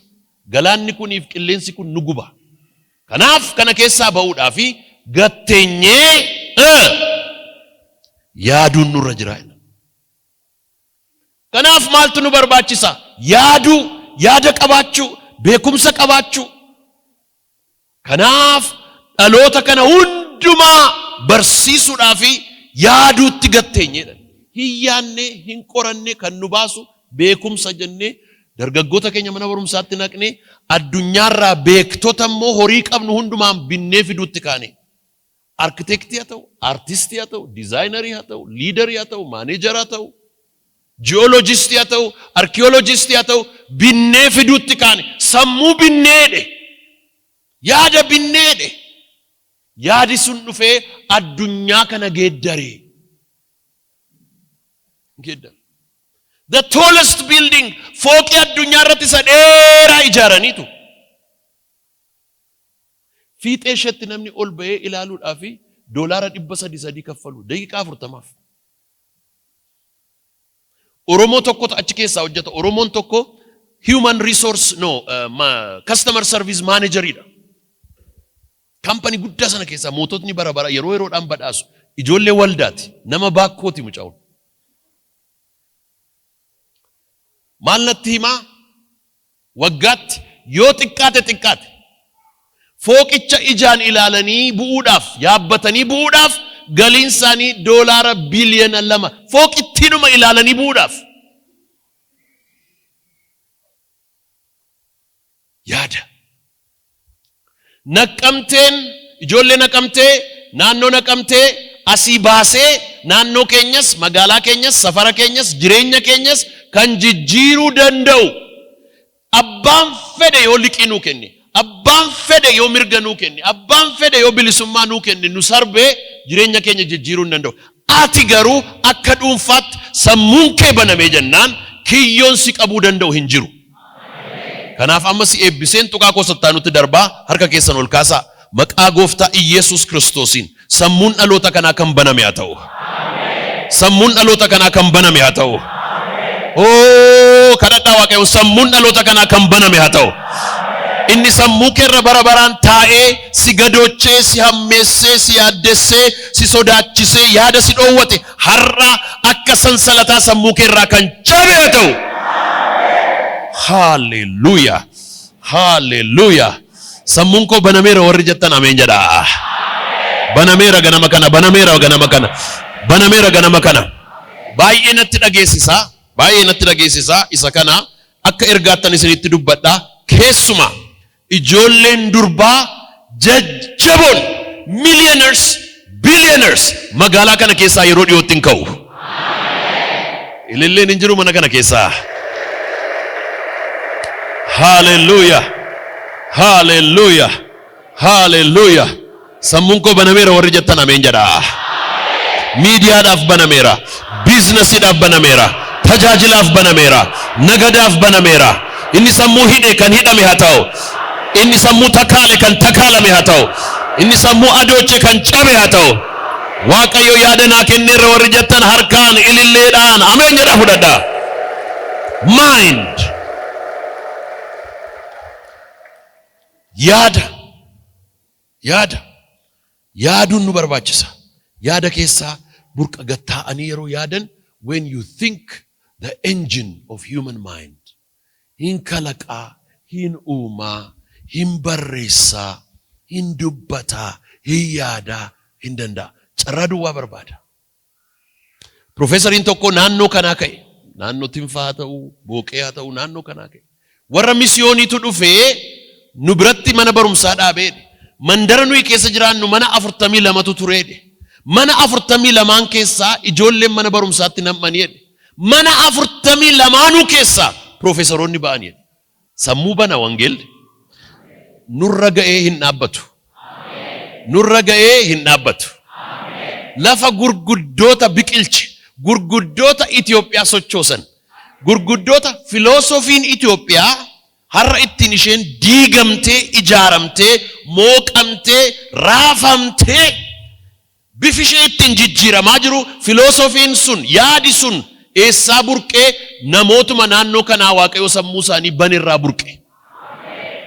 Galaanni kuniif qilleensi kun nu guba. Kanaaf kana keessaa ba'uudhaa fi gatteenyee yaaduun nurra jira. Kanaaf maaltu nu barbaachisa? Yaaduu, yaada qabaachuu, beekumsa qabaachuu. Kanaaf dhaloota kana hundumaa barsiisuudhaa fi Yaaduutti gad teenye jedhan. Hin yaadne, hin qoranne, kan nu baasu beekumsa jennee dargaggoota keenya mana barumsaatti naqne, addunyaarraa beektota immoo horii qabnu hundumaan binnee fiduutti kaane. Arkitektii haa ta'u, artistii haa ta'u, dizaayinarii haa ta'u, liidarii haa ta'u, maaneejara haa ta'u, ji'ooloojistii haa ta'u, arkiyooloojistii haa ta'u, binnee fiduutti kaane. Sammuu binneedhe. Yaada binneedhe. Yaadi sun dhufee addunyaa kana geeddare. Geeddare. The tallest building, fooqii addunyaa irratti isa dheeraa ijaaraniitu. Fiixee isheetti namni ol ba'ee ilaaluudhaaf doolaara 300 kaffalu daqiiqaa 40f. Oromoo tokkotu achi keessaa hojjeta. Oromoon tokko human resource, no, customer service manageridha. Kaampanii guddaa sana keessaa moototni bara bara yeroo yeroodhaan badhaasu. Ijoollee waldaati. Nama baakkooti mucaa'uun. Maal natti himaa? Waggaatti yoo xiqqaate xiqqaate fooqicha ijaan ilaalanii bu'uudhaaf, yaabbatanii bu'uudhaaf galiin isaanii doolaara biliyoona 2, fooqittiidhuma ilaalanii bu'uudhaaf. Yaada. Naqqamteen ijoollee Naqamtee, naannoo Naqamtee asii baasee naannoo keenyas, magaalaa keenyas, safara keenyas, jireenya keenyas kan jijjiiruu danda'u, abbaan fedhe yoo liqii nuu kenne, abbaan fedhe yoo mirga nuu kenne, abbaan fedhe yoo bilisummaa nuu kenne, nu sarbee jireenya keenya jijjiiruu hin danda'u. Ati garuu akka dhuunfaatti sammuun kee banamee jennaan kiyyoon si qabuu danda'u hin jiru. Kanaaf amma si eebbiseen tuqaa koo sattaanutti darbaa. Harka keessan ol kaasaa. Maqaa Gooftaa Iyesuus Kiristoosiin sammuun dhaloota kanaa kan baname haa ta'u. Sammuun dhaloota kanaa kan baname haa ta'u. Oo, kadhadhaa Waaqayyoon, sammuun dhaloota kanaa kan baname haa ta'u. Inni sammuu keerra bara baraan taa'ee si gadoochee, si hammeessee, si yaaddessee, si sodaachisee, yaada si dhoowwate har'a akka sansalataa sammuu keerraa kan cabe haa ta'u. Haalleluuyaa. Haalleluuyaa. Sammuun koo banameera warri jettan ameen jedhaa. Banameera ganama kana, banameera ganama kana, banameera ganama kana. Baay'ee natti dhageessisaa, baay'ee natti dhageessisaa. Isa kana akka ergaattan isinitti dubbadha. Keessumaa ijoolleen durbaa jajjaboon millionaires, billionaires magaalaa kana keessaa yeroo dhiyootti hin ka'u. Ililleen hin jiru mana kana keessaa. Haaleluyyaa. Haaleluyyaa. Haaleluyyaa. Sammuun koo banameera warri jettan ameen jedhaa. Miidiyaadhaaf banameera. Biizinasiidhaaf banameera. Tajaajilaaf banameera. Nagadaaf banameera. Inni sammuu hidhe kan hidhame haa ta'u. Inni sammuu takaale kan takaalame haa ta'u. Inni sammuu adooche kan cabe haa ta'u. Waaqayyo yaada naa kenneerra warri jettan harkaan ililleedhaan ameen jedhaa fudhadhaa. Mind. Yaada. Yaada. Yaaduun nu barbaachisa. Yaada keessaa burqa. Gad taa'anii yeroo yaadan, when you think, the engine of human mind, hin kalaqaa, hin uumaa, hin barreessaa, hin dubbataa, hin yaadaa, hin danda'a. Carraa duwwaa barbaada. Profeesariin tokko naannoo kanaa ka'e. Naannoo Tinfaa haa ta'u, Booqee haa ta'u, naannoo kanaa ka'e. Warra misiyooniitu dhufee nu biratti mana barumsaa dhaabeedhe. Mandara nuyi keessa jiraannu mana 42tu tureedhe. Mana 42n keessaa ijoolleen mana barumsaatti nam'aniidhe. Mana 42nuu keessaa piroofeesaroonni ba'aniidhe. Sammuu bana wangeelli. Nurra ga'ee hin dhaabbatu. Nurra ga'ee hin dhaabbatu. Lafa gurguddoota biqilche, gurguddoota Itoophiyaa sochoosan, gurguddoota filoosofiin Itoophiyaa har'a ittiin isheen diigamtee, ijaaramtee, mooqamtee, raafamtee, bifi ishee ittiin jijjiiramaa jiru, filoosofiin sun, yaadi sun eessaa burqee? Namootuma naannoo kanaa Waaqayyo sammuu isaanii banerraa burqe.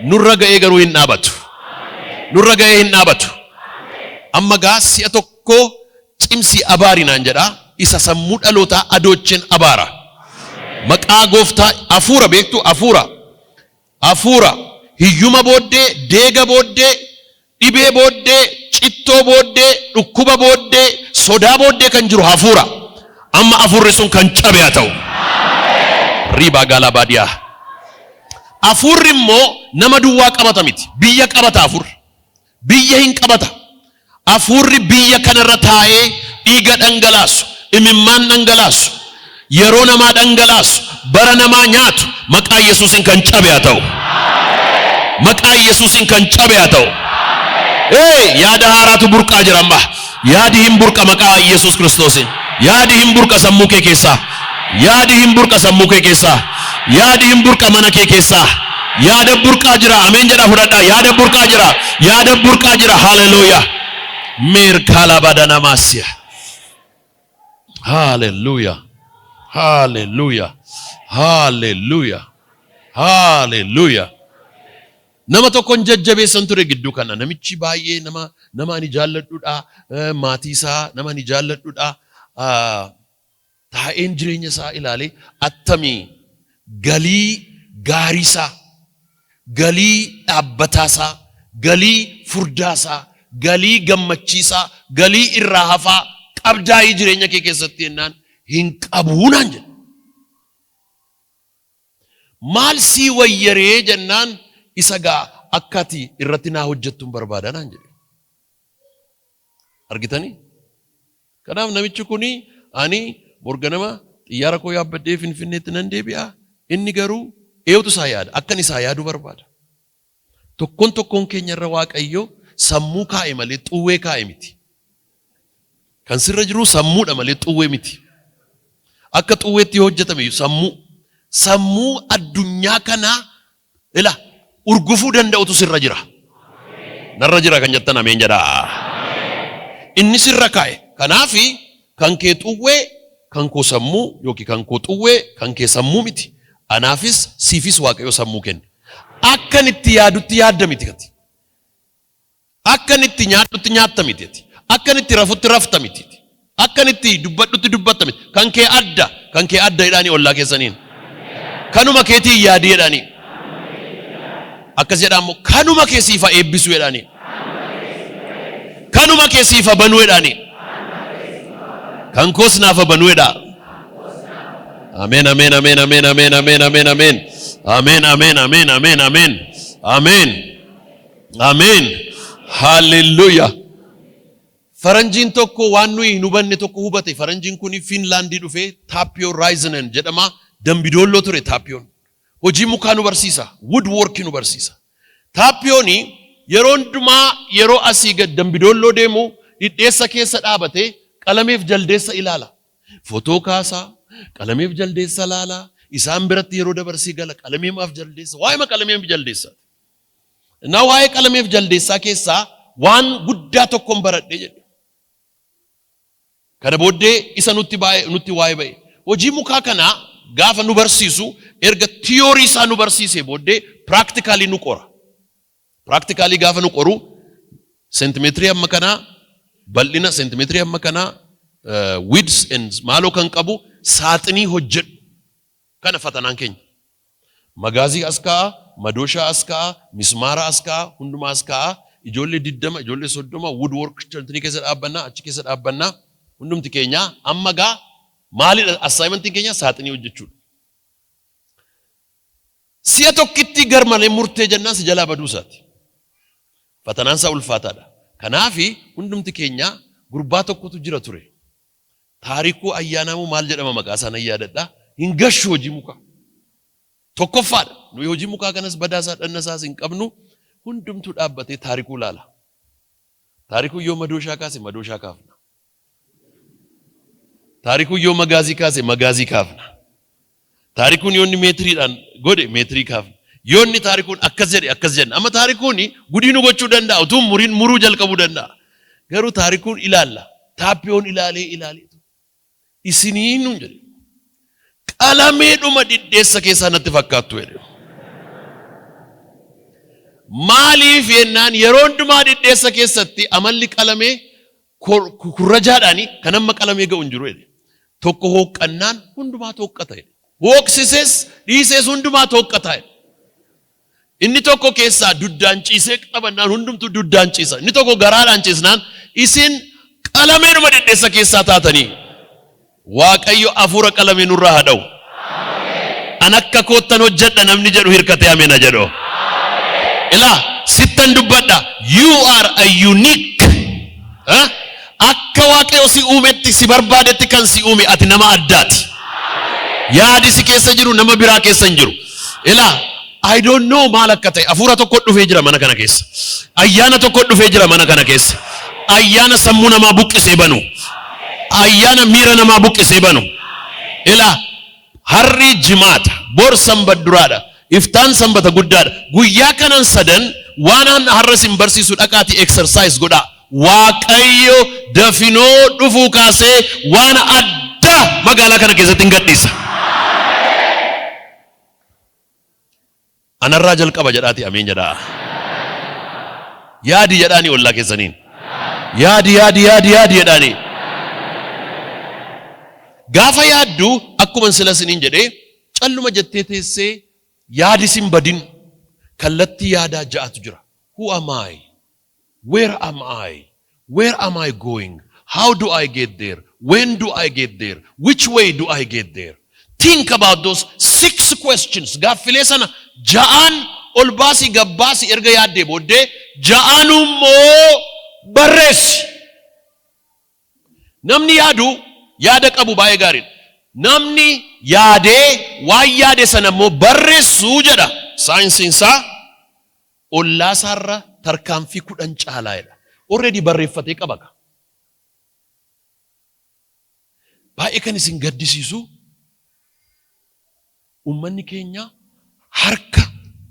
Nurra ga'ee garuu hin dhaabatu. Nurra ga'ee hin dhaabatu. Amma gaa si'a tokko cimsii abaari naan jedhaa. Isa sammuu dhalootaa adoocheen abaara. Maqaa Gooftaa. Hafuura beektu, hafuura. Hafuura hiyyuma booddee, deega booddee, dhibee booddee, cittoo booddee, dhukkuba booddee, Sodaa booddee kan jiru hafuura. Amma hafuurri sun kan cabe haa ta'u. Riibaa gaalaa baadiyaa. Hafuurri immoo nama duwwaa qabata miti. Biyya qabata hafuurri. Biyya hin qabata. Hafuurri biyya kanarra taa'ee dhiiga dhangalaasu, imimmaan dhangalaasu, yeroo namaa dhangalaasu, bara namaa nyaatu maqaa Yesuusiin kan cabe haa ta'u. Maqaa Yesuusiin kan cabe haa ta'u. Ee, yaada haaraatu burqaa jira amma. Yaadi hin burqa maqaa Yesuus Kiristoosiin. Yaadi hin burqa sammuu kee keessaa. Yaadi hin burqa sammuu kee keessaa. Yaadi hin burqa mana kee keessaa. Yaada burqaa jira. Ameen jedhaa fudhadhaa. Yaada burqaa jira. Yaada burqaa jira. Haleluuyaa. Meerkaalabadanaamaasiya. Haleluuyaa. Haleluuyaa. Haleluuyaa. Haleluuyaa. Nama tokkon jajjabeessan ture gidduu kana. Namichi baay'ee nama ani jaalladhudha. Maatii isaa nama ani jaalladhudha. Taa'een jireenya isaa ilaalee, attamii galii gaarii isaa, galii dhaabbataa isaa, galii furdaa isaa, galii gammachiisaa, galii irraa hafaa qabdaa'ii jireenya kee keessatti jennaan, hin qabuu naan jedhe. Maal sii wayyaree jennaan, isa gaa akka ati irratti naa hojjettuun barbaada naan jedhe. Argitanii? Kanaaf namichi kuni, ani borganama xiyyaara koo yaabbadhee Finfinneetti nan deebi'a. Inni garuu eenyutu isaa yaada? Akkan isaa yaaduu barbaada. Tokkoon tokkoon keenya irra Waaqayyo sammuu kaa'e malee xuwwee kaa'e miti. Kan sirra jiru sammuudha malee xuwwee miti. Akka xuwweetti yoo hojjetame sammuu. Sammuu addunyaa kanaa ila urgufuu danda'utu sirra jira. Narra jira kan jettan ameen jedhaa. Inni sirra kaa'e. Kanaafi kan kee xuwwee, kan koo sammuu, yookiin kan koo xuwwee, kan kee sammuu miti. Anaafis siifis Waaqayyo sammuu kenne. Akkan itti yaadutti yaadda miti ati. Akkan itti nyaadhutti nyaatta miti ati. Akkan itti rafutti rafta miti ati. Akkan itti dubbadhutti dubbatta miti. Kan kee adda, kan kee adda jedhaanii ollaa keessaniin. Kanuma keetii yaadii jedhaanii. Akkas jedhaa immoo, kanuma kee siifa eebbisu jedhaanii. Kanuma kee siifa banuu jedhaanii. Kan koos naafa banuu jedhaa. Ameen, ameen, ameen, ameen, ameen, ameen, ameen, ameen. Ameen, ameen, ameen, ameen, ameen. Ameen. Ameen. Hallelujah. Faranjiin tokko waan nuyi hin hubanne tokko hubate. Faranjiin kun Fiinlaandii dhufee, Taappiyoo Raayizinen jedhama. Dambidoolloo ture Taappiyoon. Hojii mukaa nu barsiisa. Wood work nu barsiisa. Taappiyooni yeroo hundumaa yeroo asii gad Dambidoolloo deemu dhidheessa keessa dhaabatee qalameef jaldeessa ilaala. Fotoo kaasaa, qalameef jaldeessa ilaalaa, isaan biratti yeroo dabarsii gala qalameemaaf jaldeessa, waa'ee qalameef jaldeessa. Na waa'ee qalameef jaldeessaa keessaa waan guddaa tokkoon baradhe jedhe. Kana booddee isa nutti baay'ee nutti waa'ee ba'e. Hojii mukaa kanaa gaafa nu barsiisu, erga theory isaa nu barsiisee booddee practically nu qora. Practically gaafa nu qoru, seentimeetirii amma kanaa bal'ina, seentimeetirii amma kanaa width and maaloo kan qabu saaxinii hojjedhu. Kana fatanaan keenya. Magaazii as kaa'a, madooshaa as kaa'a, mismaara as kaa'a, hundumaa as kaa'a. Ijoollee 20, ijoollee 30 woodwork keessa dhaabbannaa, achi keessa dhaabbannaa. Hundumti keenya amma gaa maalidha assignmentiin keenya? Saaxinii hojjechuudha. Si'a tokkitti gar malee murtee jennaan si jalaa baduu isaati. Fatanaan isaa ulfaataadha. Kanaafi hundumti keenya, gurbaa tokkotu jira ture. Taarikuu Ayyaanaamuu maal jedhama, maqaa isaa nan yaadadha. Hin gashu hojii mukaa. Tokkoffaadha. Nuyi hojii mukaa kanas badaasaa dhanna isaas hin qabnu. Hundumtuu dhaabbatee Taarikuu ilaala. Taarikuu yoo madooshaa kaase madooshaa kaafna. Taarikuu yoo magaazii kaase magaazii kaafna. Taarikuun yoo inni meetiriidhaan godhe meetirii kaafna. Yoo inni Taarikuun akkas jedhe akkas jenna. Amma Taarikuun gudii nu gochuu danda'a. Utuu muriin muruu jalqabuu danda'a. Garuu Taarikuun ilaalla. Taappiyoon ilaalee ilaalee. Isinii nuun jedhe. Qalameedhuma dhidheessa keessaa natti fakkaattu jedhe. Maaliif jennaan, yeroo hundumaa dhidheessa keessatti amalli qalamee kurrajaadhaani kan amma qalamee ga'u hin jiru jedhe. Tokko hooqqannaan hundumaa tooqqata jedhe. Hooqsises dhiisees hundumaa tooqqata jedhe. Inni tokko keessaa duddaan ciisee qabannaan hundumtuu duddaan ciisa. Inni tokko garaadhaan ciisnaan isin Qalameedhuma dhedheessa keessaa taatanii. Waaqayyo hafuura qalamee nurraa haa dha'u. An akka koottan hojjedha namni jedhu hirkatee ameen haa jedhu. Ilaa sittan dubbadha. You are a unique. Eh? Akka Waaqayyo si uumetti si barbaadetti kan si uume ati nama addaati. Yaadi si keessa jiru nama biraa keessa hin jiru. Ilaa I don't know maal akka ta'e hafuura tokko dhufee jira mana kana keessa. Ayyaana tokko dhufee jira mana kana keessa. Ayyaana sammuu namaa buqqisee banu. Ayyaana miira namaa buqqisee banu. Ilaa har'i jimaata, bor sanbat duraadha, iftaan sanbata guddaadha. Guyyaa kanan sadan waan an har'a isin barsiisu dhaqaatii exercise godhaa. Waaqayyo dafinoo dhufuu kaasee waan addaa magaalaa kana keessatti hin gadhiisa. Anarraa jalqaba jedhaatii ameen jedhaa. Yaadi jedhaanii ollaa keessaniin. Yaadi yaadi yaadi yaadi jedhaanii. Gaafa yaaddu akkuma sila isiniin jedhee calluma jettee teessee yaadi sin badin kallattii yaadaa ja'atu jira. Who am I? Where am I? Where am I going? How do I get there? When do I get there? Which way do I get there? Think about those six questions. Gaaffilee sana ja'aan ol baasii gad baasii erga yaaddee booddee ja'aanuu immoo barreessi. Namni yaadu yaada qabu baay'ee gaariidha. Namni yaadee waan yaade sana immoo barreessu jedha saayinsiin isaa ollaasaarra tarkaanfii 10 caalaa jedha. Already barreeffatee qaba ka. Baay'ee kan isin gaddisiisu uummanni keenya harka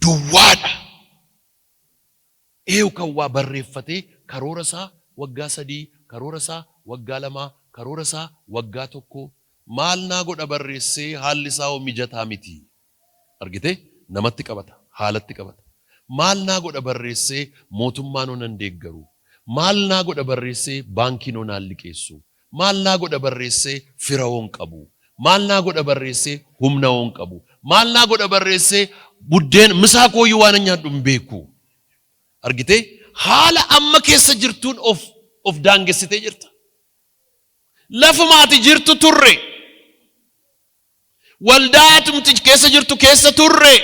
duwwaadha. Eeyu kan waa barreeffatee karoora isaa waggaa sadii, karoora isaa waggaa lamaa, karoora isaa waggaa tokkoo maal naa godha barreessee haalli isaa hoo mijataa miti. Argitee? Namatti qabata, haalatti qabata. Maal naa godha barreessee mootummaan hoo nan deeggaru. Maal naa godha barreessee baankiin hoo naan liqeessu. Maal naa godha barreessee fira hoo hin qabu. Maal naa godha barreessee humna hoo hin qabu. Maal naa godha barreessee buddeen misaa kooyyuu waanan nyaadhu hin beeku. Argitee? Haala amma keessa jirtuun of of daangessitee jirta. Lafuma ati jirtu turre. Waldaa atumti keessa jirtu keessa turre.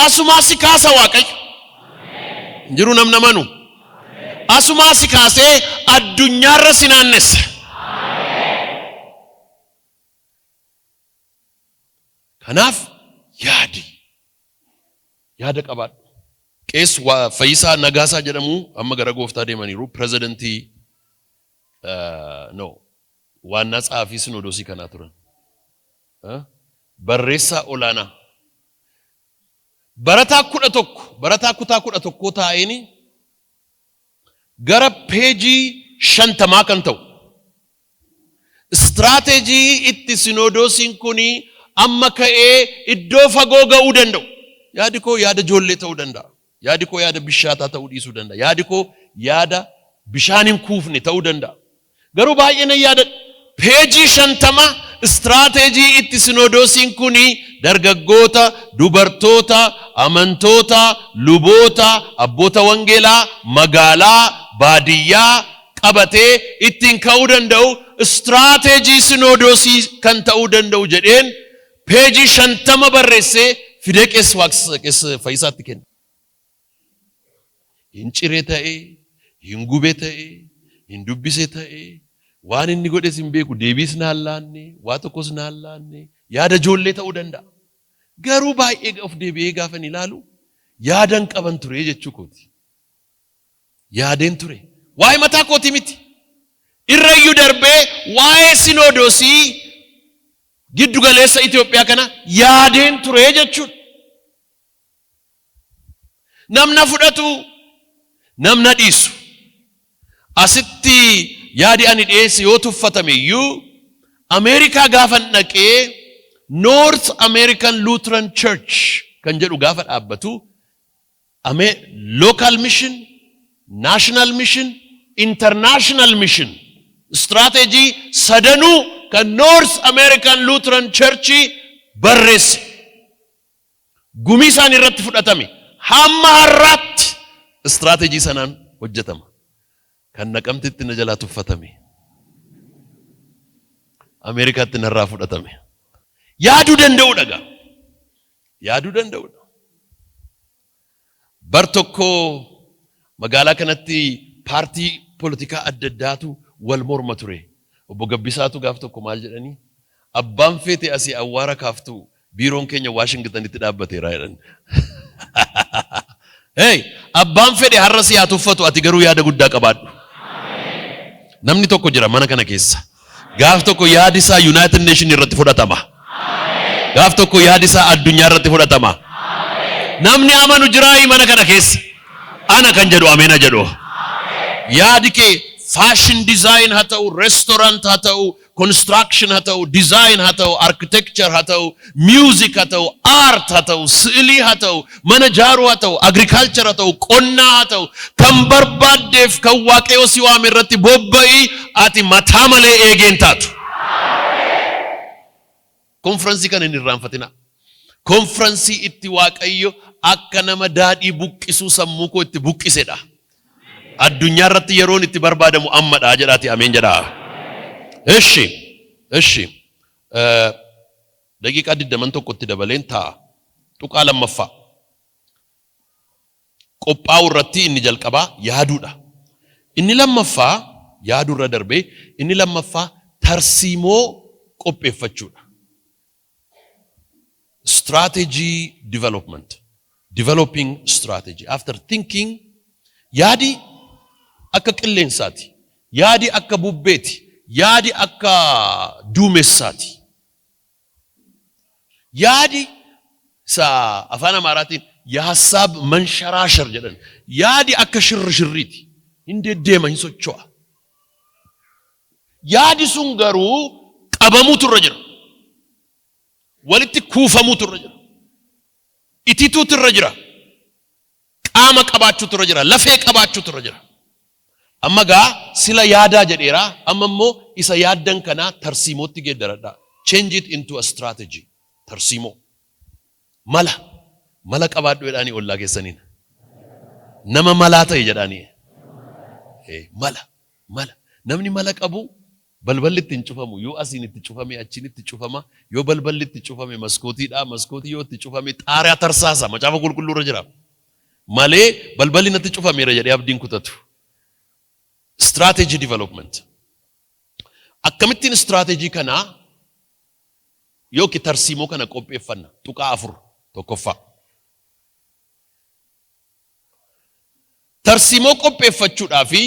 Asumaa si kaasa Waaqayyo. Hin jiru namni amanu. Asumaa si kaasee addunyaarra si naannessa. Kanaaf yaadi. Yaada qabaadhu. Qees Fayyisaa Nagaasaa jedhamu amma gara gooftaa deemaniiru. Pirezidantii no waannaa tsaafii sinoodosii kanaa turan. Barreessaa olaanaa. Barataa 11 barataa kutaa 11 taa'een gara peejii 50 kan ta'u istiraateejii itti sinodoosiin kun amma ka'ee iddoo fagoo ga'uu danda'u. Yaadi koo yaada ijoollee ta'uu danda'a. Yaadi koo yaada bishaataa ta'uu dhiisuu danda'a. Yaadi koo yaada bishaan hin kuufne ta'uu danda'a. Garuu baay'ee nan yaadadha. Peejii 50 istiraateejii itti sinodoosiin kun dargaggoota, dubartoota, amantoota, luboota, abboota wangeelaa, magaalaa, baadiyyaa qabatee ittiin ka'uu danda'u istiraateejii sinodoosii kan ta'uu danda'u jedheen peejii 50 barreessee fidee Qees Waaqs Fayyisaatti kenne. Hin cire ta'e, hin gube ta'e, hin dubbise ta'e, waan inni godhes hin beeku, deebiis naan laanne, waa tokkos naan laanne, yaada ijoollee ta'uu danda'a. Garuu baay'ee of deebi'ee gaafan ilaalu yaadan qaban ture jechuu kooti. Yaadeen ture. Waa'ee mataa kootii miti. Irra iyyuu darbee waa'ee sinoodosii giddu galeessa Itoophiyaa kana yaadeen ture jechuudha. Namna fudhatu, namna dhiisu. Asitti yaadi ani dhiyeesse yoo tuffatame iyyuu Ameerikaa gaafan dhaqee North American Lutheran Church kan jedhu gaafa dhaabbatu local mission, national mission, international mission strategy sadanuu kan North American Lutheran Church barreesse. Gumii isaanii irratti fudhatame. Hamma har'aatti istiraatejii sanaan hojjetama. Kan Naqamtitti na jalaa tuffatame. Ameerikaatti narraa fudhatame. Yaaduu danda'uudha gaa. Yaaduu danda'uudha. Bar tokko magaalaa kanatti paartii polotikaa adda addaatu wal morma ture. Obbo Gabbisaatu gaaf tokko maal jedhanii, Abbaan feete asii awwaara kaaftu biiroon keenya Waashingtanitti dhaabbateera jedhan. Hey, abbaan fedhe har'a si haa tuffatu, ati garuu yaada guddaa qabaadhu. Namni tokko jira mana kana keessa. Gaaf tokko yaadi isaa United Nation irratti fudhatama. Gaaf tokko yaadi isaa addunyaa irratti fudhatama. Namni amanu jiraa mana kana keessa? Ana kan jedhu ameena jedhu. Yaadi kee fashion design haa ta'u, restaurant haa ta'u, construction haa ta'u, design haa ta'u, architecture haa ta'u, music haa ta'u, art haa ta'u, si'ilii haa ta'u, mana jaaruu haa ta'u, agriculture haa ta'u, qonnaa haa ta'u, kan barbaaddeef kan Waaqayyo si waame irratti bobba'ii, ati mataa malee eegeen taatu. Konfiransii kana hin irraanfatinaa. Konfiransii itti Waaqayyo akka nama daadhii buqqisuu sammuu koo itti buqqisedha. Addunyaa irratti yeroon itti barbaadamu ammadha jedhaati ameen jedhaa. Eshi, eshi. Daqiiqaa digdaman tokkotti dabaleen taa'a. Tuqaa lammaffaa. Qophaa'uu irratti inni jalqabaa yaaduudha. Inni lammaffaa yaaduu irra darbee inni lammaffaa tarsiimoo qopheeffachuudha. Strategy development. Developing strategy. After thinking, yaadi akka qilleensaati. Yaadi akka bubbeeti. Yaadi akka duumessaati. Yaadi isa afaan Amaaraatiin የሀሳብ መንሸራሸር jedhan. Yaadi akka shirri shirriiti. Hin deddeema, hin socho'a. Yaadi sun garuu qabamuutu irra jira. Walitti kuufamuutu irra jira. Itituutu irra jira. Qaama qabaachuutu irra jira. Lafee qabaachuutu irra jira. Amma gaa sila yaadaa jedheera. Amma immoo isa yaaddan kanaa tarsiimootti geeddaradha. Change it into a strategy. Tarsiimoo. Mala. Mala qabaadhu jedhaanii ollaa keessaniin. Nama malaa ta'e jedhaanii. Mala. Mala. Namni mala qabu balballi itti hin cufamu. Yoo asiin itti cufame achiin itti cufama. Yoo balballi itti cufame maskootiidha. Maskootii yoo itti cufame xaariyaa tarsaasa. Macaafa qulqulluu irra jira. Malee balballi natti cufameera jedhee abdiin kutatu. Strategy development. Akkamittiin strategy kanaa yookiin tarsiimoo kana qopheeffanna? Tuqaa afur tokkoffaa. Tarsiimoo qopheeffachuudhaa fi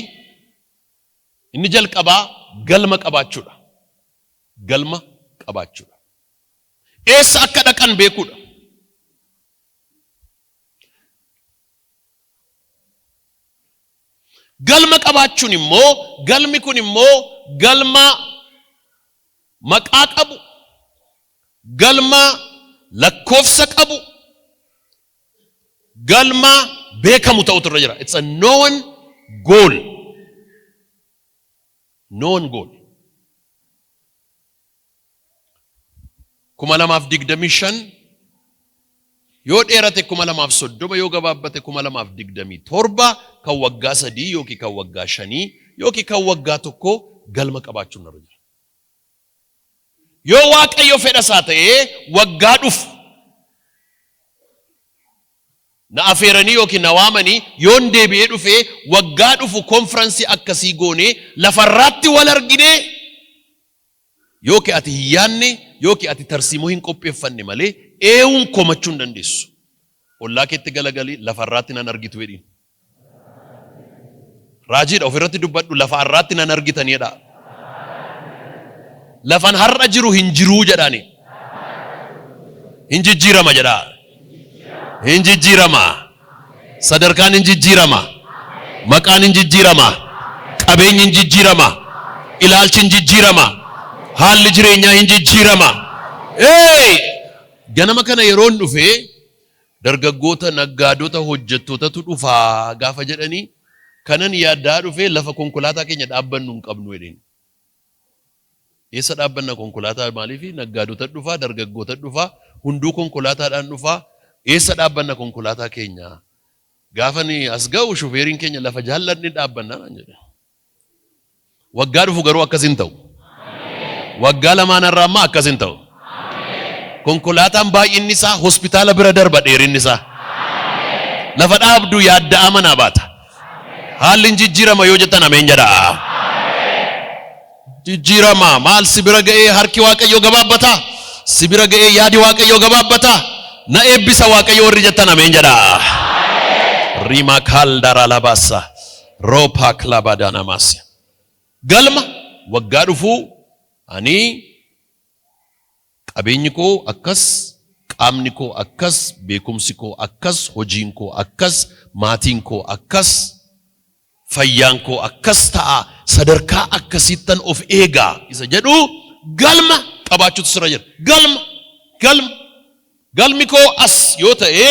inni jalqabaa galma qabaachuudha. Galma qabaachuudha. Eessa akka dhaqan beekuudha. Galma qabaachuun immoo, galmi kun immoo galma maqaa qabu, galma lakkoofsa qabu, galma beekamu ta'utu irra jira. It's a known goal. Known goal. 2025 yoo dheerate 2030, yoo gabaabbate 2027, kan waggaa 3 yookiin kan waggaa 5 yookiin kan waggaa 1 galma qabaachuun irra jira. Yoo Waaqayyo fedha isaa ta'ee waggaa dhufu na afeeranii yookiin na waamanii yoon deebi'ee dhufee, waggaa dhufu konfiransii akkasii goonee lafarraatti wal arginee, yookiin ati hin yaadne yookiin ati tarsiimoo hin qopheeffanne malee eewuun komachuu hin dandeessu. Ollaa keetti galagalii lafarraatti nan argitu jedhiin. Raajiidha, ofirratti dubbadhu, lafa har'aatti nan argitanii jedhaa. Lafan har'a jiru hin jiruu jedhaani. Hin jijjiirama jedhaa. Hin jijjiirama. Sadarkaan hin jijjiirama. Maqaan hin jijjiirama. Qabeenyi hin jijjiirama. Ilaalchi hin jijjiirama. Haalli jireenyaa hin jijjiirama. Hey! Ganama kana yeroon dhufe dargaggoota, naggaadota, hojjettootatu dhufaa gaafa jedhanii kanan yaaddaa dhufe lafa konkolaataa keenya dhaabbannu hin qabnu jedheen. Eessa dhaabbanna konkolaataa? Maaliif naggaadota dhufaa, dargaggoota dhufaa, hunduu konkolaataadhaan dhufaa, eessa dhaabbanna konkolaataa keenya? Gaafa ni as ga'u shufeeriin keenya lafa jaalladhni dhaabbanna naan jedhe. Waggaa dhufu garuu akkas hin ta'u. Waggaa lamaan irraa ammaa akkas hin ta'u. Konkolaataan baay'inni isaa hospitaala bira darba dheerinni isaa. Lafa dhaabdu yaadda'aa manaa baata. Haalli hin jijjiirama yoo jettan ameen jedhaa. Jijjiirama maal si bira ga'ee harki Waaqayyoo gabaabbataa? Si bira ga'ee yaadi Waaqayyoo gabaabbataa? Na eebbisa Waaqayyo warri jettan ameen jedhaa. Rima kaaldara labasa ropa klabadanamas. Galma waggaa dhufuu ani qabeenyi koo akkas, qaamni koo akkas, beekumsi koo akkas, hojiin koo akkas, maatiin koo akkas, fayyaan koo akkas ta'a, sadarkaa akkasiittan of eegaa isa jedhu galma qabaachuutu sirra jira. Galma, galma, galmi koo as yoo ta'e,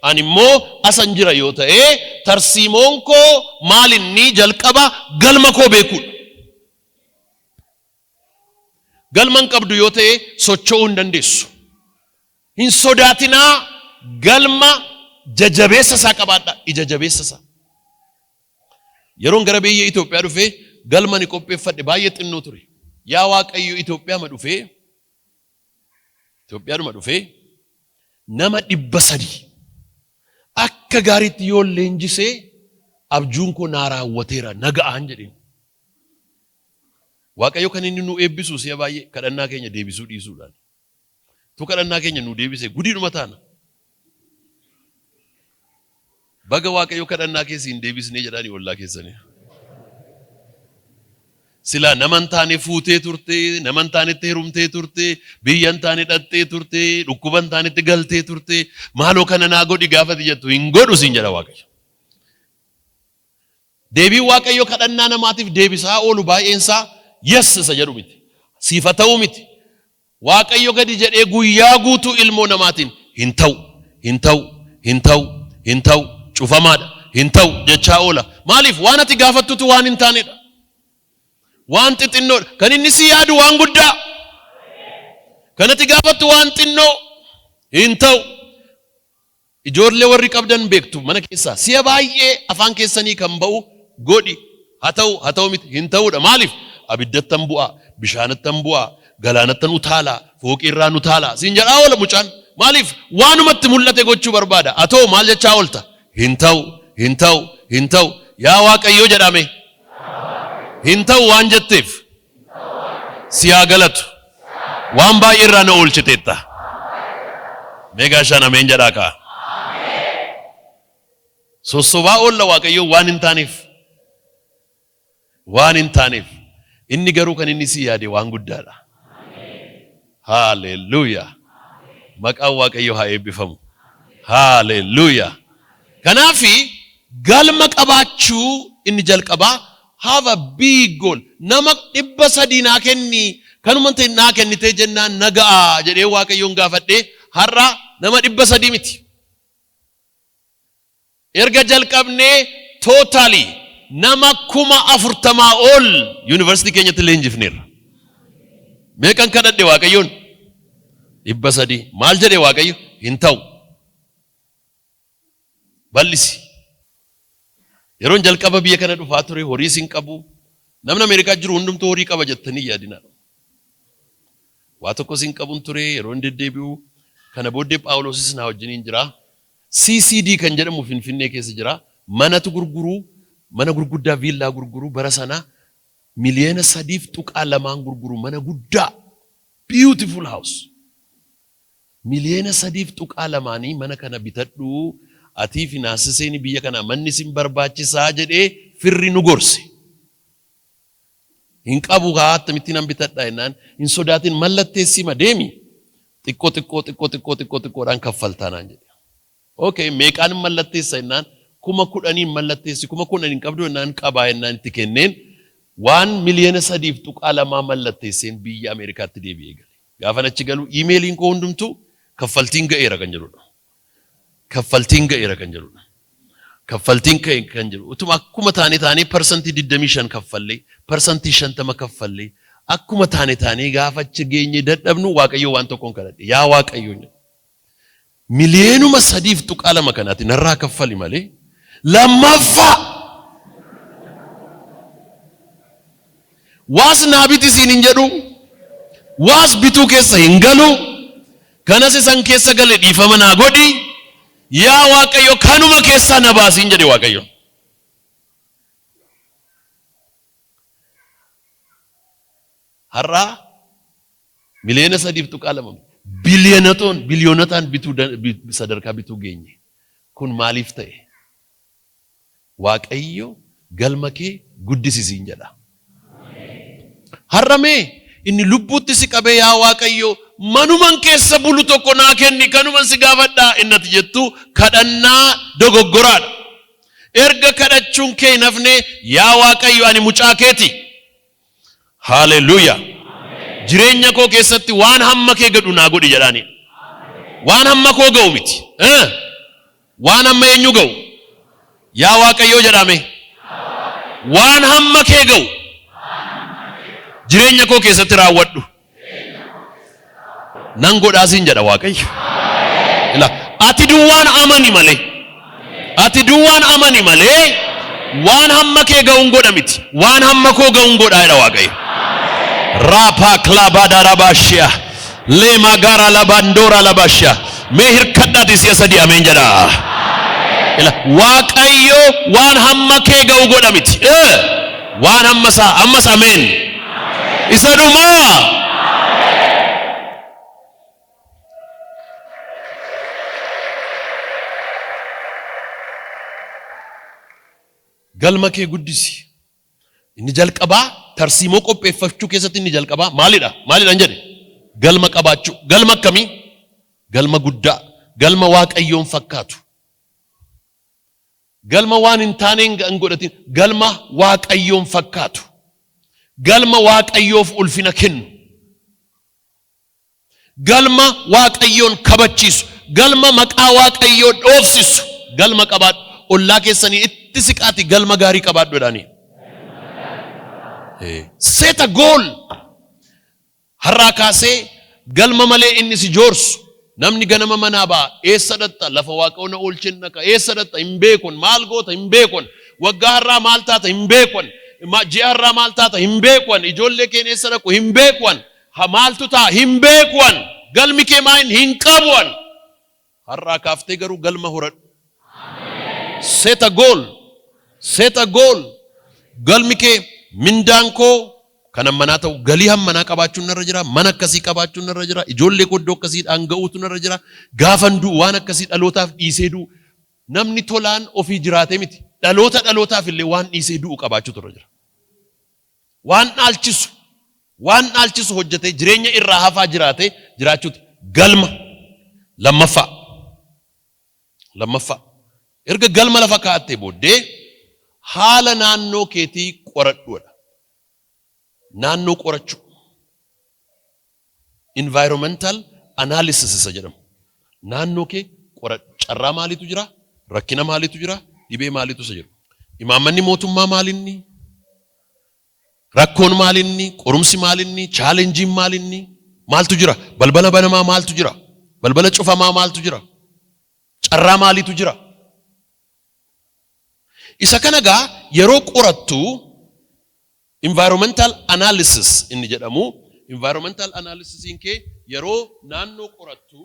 ani immoo asan jira yoo ta'e, tarsiimoon koo maal inni jalqaba galma koo beekuudha. Galma hin qabdu yoo ta'e socho'uu hin dandeessu. Hin sodaatinaa, galma jajabeessa isaa qabaadha. Ija jabeessa isaa. Yeroon gara biyya Itoophiyaa dhufee galma ani qopheeffadhe baay'ee xinnoo ture. Yaa Waaqayyo, Itoophiyaa ma dhufee, Itoophiyaadhuma dhufee nama 300 akka gaariitti yoo leenjisee abjuun koo naa raawwateera, na ga'aan jedheen. Waaqayyo kan inni nu eebbisu si'a baay'ee kadhannaa keenya deebisuu dhiisuudhaan. Tu kadhannaa keenya nu deebise gudiidhuma taana. Baga Waaqayyo kadhannaa keessi hin deebisnee jedhaanii ollaa keessanii. Silaa nama hin taane fuutee turte, nama hin taanetti heerumtee turte, biyya hin taane dhattee turte, dhukkuba hin taanetti galtee turte, maaloo kana naa godhi gaafati jettu hin godhu siin jedha Waaqayyo. Deebiin Waaqayyo kadhannaa namaatiif deebisaa oolu baay'eensaa yes isa jedhu miti. Siif haa ta'uu miti. Waaqayyo gadi jedhee guyyaa guutuu ilmoo namaatiin hin ta'u, hin ta'u, hin ta'u, hin ta'u, cufamaadha, hin ta'u jechaa oola. Maaliif? Waan ati gaafattutu waan hin taanedha. Waan xixinnoodha. Kan inni si yaadu waan guddaa. Kan ati gaafattu waan xinnoo hin ta'u. Ijoollee warri qabdan beektu, mana keessaa si'a baay'ee afaan keessanii kan ba'u godhi, haa ta'u, haa ta'u miti, hin ta'uudha. Maaliif? Abiddattan bu'aa, bishaanattan bu'aa, galaanattan utaalaa, fooqiirraan utaalaa siin jedhaa oola mucaan. Maaliif? Waanumatti mul'ate gochuu barbaada. Atoo maal jechaa oolta? Hin ta'u, hin ta'u, hin ta'u. Yaa Waaqayyoo jedhame. Hin ta'u waan jetteef si haa galatu. Waan baay'ee irraa na oolchiteetta. Mee gaashaan ameen jedhaa ka'a. Sossobaa oolla Waaqayyoo waan hin taaneef. Waan hin taaneef. Inni garuu kan inni si yaade waan guddaadha. Haaleluyyaa. Maqaan Waaqayyoo haa eebbifamu. Haaleluyyaa. Kanaafi galma qabaachuu inni jalqabaa, have a big goal. Nama 300 naa kenni, kanuma ta'e naa kennitee jennaan na ga'a jedhee Waaqayyoon gaafadhee har'a nama 300 miti. Erga jalqabnee totally nama 40,000 ol yuunivarsiitii keenyatti leenjifneerra. Meeqan kadhadhe Waaqayyoon? 300. Maal jedhe Waaqayyo? Hin ta'u. Bal'isi. Yeroon jalqaba biyya kana dhufaa ture horiis hin qabu. Namni Ameerikaa jiru hundumtuu horii qaba jettanii yaadina. Waa tokkos hin qabun ture yeroon deddeebi'u. Kana booddee Phaawulosis na wajjiniin jira. CCD kan jedhamu Finfinnee keessa jira. Manatu gurguru, mana gurguddaa viillaa gurguru, bara sana miliyoona 3.2n gurguru, mana guddaa, beautiful house. Miliyoona 3.2nii mana kana bitadhu, atii fi naasiseen biyya kana manni sin barbaachisaa jedhee firri nu gorse. Hin qabu kaa, akkamittiin nan bitadha jennaan, hin sodaatin, mallatteessima deemi, xiqqoo xiqqoo xiqqoo xiqqoo xiqqoo xiqqoodhaan kaffaltaa naan jedhe. Okay, meeqaan mallatteessa jennaan, 10,000n mallatteessi, 10,000 hin qabdu jennaan, qabaa jennaan itti kenneen waan miliyoona 3.2 mallatteesseen biyya Ameerikaatti deebi'ee gale. Gaafan achi galu iimeeliin koo hundumtuu kaffaltiin ga'eera kan jedhudha. Kaffaltiin ga'eera kan jedhudha. Kaffaltiin ka'e kan jedhu. Utuma akkuma taane taanee 25% kaffallee, 50% kaffallee, akkuma taane taanee gaafa achi geenye dadhabnu, Waaqayyo waan tokkoon kadhadhe. Yaa Waaqayyo, miliyoonuma 3.2 kanaati narraa kaffali malee lammaffaa Waas naa biti siin hin jedhu. Waas bituu keessa hin galu. Kanas isan keessa gale dhiifama naa godhi. Yaa Waaqayyo kanuma keessaa na baasiin jedhe Waaqayyo. Har'aa miliyoona 3.2 biliyoonotaan biliyoonotaan bituu sadarkaa bituu geenye. Kun maaliif ta'e? Waaqayyo galma kee guddisi siin jedha. Har'a mee inni lubbuutti si qabee yaa Waaqayyo manuman keessa bulu tokko naa kenni kanuman si gaafadhaa inni ati jettu kadhannaa dogoggoraadha. Erga kadhachuun kee hin hafne yaa Waaqayyo ani mucaa keeti. Haaleluyyaa. Jireenya koo keessatti waan hamma kee gadhu naa godhi jedhaani. Waan hamma koo ga'u miti. Waan hamma eenyu ga'u? Yaa Waaqayyoo jedhame. Waan hamma kee ga'u jireenya koo keessatti raawwadhu. Nan godhaa siin jedha Waaqayyo. Ila ati duwwaan amani malee. Ati duwwaan amani malee waan hamma kee ga'uun godha miti. Waan hamma koo ga'uun godhaa jedha Waaqayyo. Raapaa kilaabaada rabaashiya. Leemaa gaara labaandoora labaashiya. Mee hirkadhaati si'a sadii ameen jedha. Ila Waaqayyo waan hamma kee ga'u godha miti. Waan hamma isaa ammas ameen. Isa dhumaa. Galma kee guddisi. Inni jalqabaa tarsiimoo qopheeffachuu keessatti inni jalqabaa maalidha? Maalidha hin jedhe? Galma qabaachuu. Galma akkamii? Galma guddaa. Galma Waaqayyoon fakkaatu. Galma waan hin taane hin godhatin. Galma Waaqayyoon fakkaatu. Galma Waaqayyoof ulfina kennu. Galma Waaqayyoon kabachiisu. Galma maqaa Waaqayyoo dhoofsisu. Galma qabaadhu. Ollaa keessanii itti siqaati galma gaarii qabaadhu jedhaanii. Set a goal. Har'aa kaasee galma malee inni si joorsu. Namni ganama manaa ba'a. Eessa dhaxxa? Lafa Waaqayyo na oolchen dhaqa. Eessa dhaxxa? Hin beekon. Maal goota? Hin beekon. Waggaa har'aa maal taata? Hin beekon. Ji'a har'aa maal taata? Hin beekon. Ijoollee keen eessa dhaqu? Hin beekon. Ha maaltu ta'a? Hin beeku an. Galmi kee maa inni? Hin qabu an. Har'aa kaaftee garuu galma horadhu. Set a goal. Set a goal. Galmi kee mindaan koo kan hammanaa ta'u galii hammanaa qabaachuun narra jira, mana akkasii qabaachuun narra jira, ijoollee koo iddoo akkasiidhaan ga'uutu narra jira, gaafan du'u waan akkasii dhalootaaf dhiisee du'u. Namni tolaan ofii jiraatee miti. Dhaloota dhalootaaf illee waan dhiisee du'u qabaachuutu irra jira. Waan dhaalchisu, waan dhaalchisu hojjetee jireenya irraa hafaa jiraatee jiraachuuti. Galma lammaffaa. Lammaffaa. Erga galma lafa kaa'attee booddee haala naannoo keetii qoradhuudha. Naannoo qorachuu. Environmental analysis isa jedhamu. Naannoo kee qoradhu. Carraa maaliitu jira? Rakkina maaliitu jira? Dhibee maaliitu isa jedhu. Imaammanni mootummaa maalinni? Rakkoon maalinni? Qorumsi maalinni? Chaalenjiin maalinni? Maaltu jira? Balbala banamaa maaltu jira? Balbala cufamaa maaltu jira? Carraa maaliitu jira? Isa kana gaa yeroo qorattu Environmental analysis inni jedhamu, environmental analysisiin kee yeroo naannoo qorattu,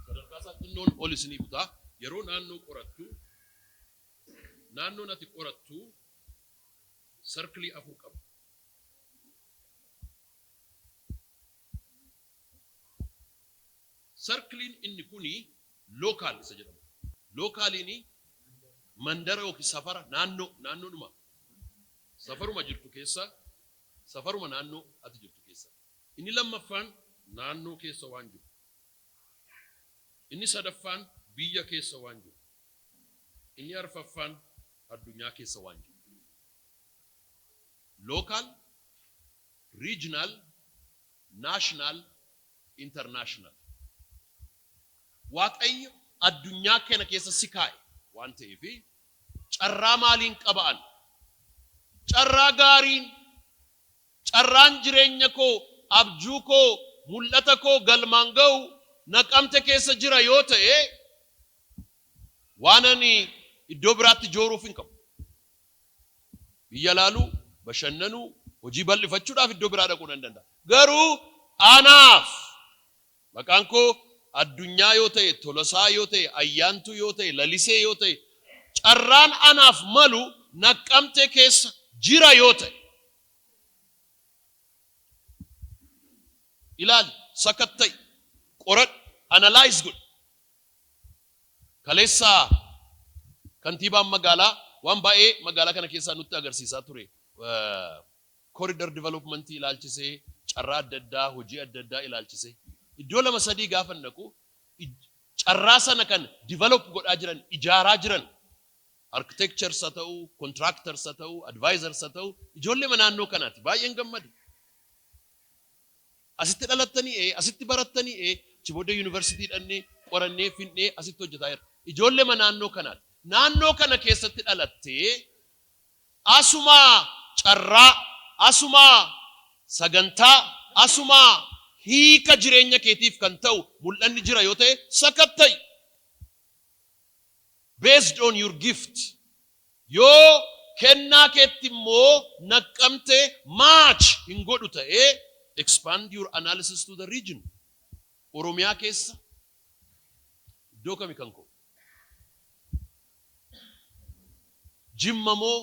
sadarkaa isaa xinnoon ol isinii buta, yeroo naannoo qorattu, naannoon ati qorattu sarkilii afur qaba. Sarkiliin inni kuni local isa jedhamu. Localiin mandara yookiin safara naannoo naannoodhuma safaruma jirtu keessa safaruma naannoo ati jirtu keessa. Inni lammaffaan naannoo keessa waan jiru. Inni sadaffaan biyya keessa waan jiru. Inni arfaffaan addunyaa keessa waan jiru. Local, regional, national, international. Waaqayyo addunyaa kana keessa si kaa'e waan ta'eef carraa maaliin qaba an? Carraa gaariin, carraan jireenya koo, abjuu koo, mul'ata koo galmaan ga'u Naqamte keessa jira yoo ta'e waan ani iddoo biraatti jooruuf hin qabu. Biyya laaluu, bashannanuu, hojii bal'ifachuudhaaf iddoo biraa dhaquu nan danda'a. Garuu anaaf maqaan koo Addunyaa yoo ta'e, Tolasaa yoo ta'e, Ayyaantuu yoo ta'e, Lalisee yoo ta'e, carraan anaaf malu Naqqamtee keessa jira yoo ta'e. Ilaali, sakatta'i, qoradhu, analyze godhi. Kaleessa kantiibaan magaalaa waan baay'ee magaalaa kana keessaa nutti agarsiisaa ture. Corridor development ilaalchisee, carraa adda addaa, hojii adda addaa ilaalchisee. Iddoo lama sadii gaafan dhaqu carraa sana kan develop godhaa jiran, ijaaraa jiran, architectures haa ta'u, contractors haa ta'u, advisors haa ta'u, ijoollee naannoo kanaati. Baay'een gammade. Asitti dhalattanii ee, asitti barattanii ee, achi booda yuunivarsiitii dhannee qorannee finnee asitti hojjetaa jira. Ijoollee naannoo kanaati. Naannoo kana keessatti dhalattee asumaa carraa, asumaa sagantaa, asumaa hiika jireenya keetiif kan ta'u mul'anni jira yoo ta'e, sakatta'i. Based on your gift. Yoo kennaa keetti immoo Naqqamte match hin godhu ta'ee, expand your analysis to the region. Oromiyaa keessa iddoo kami kan koo? Jimma moo,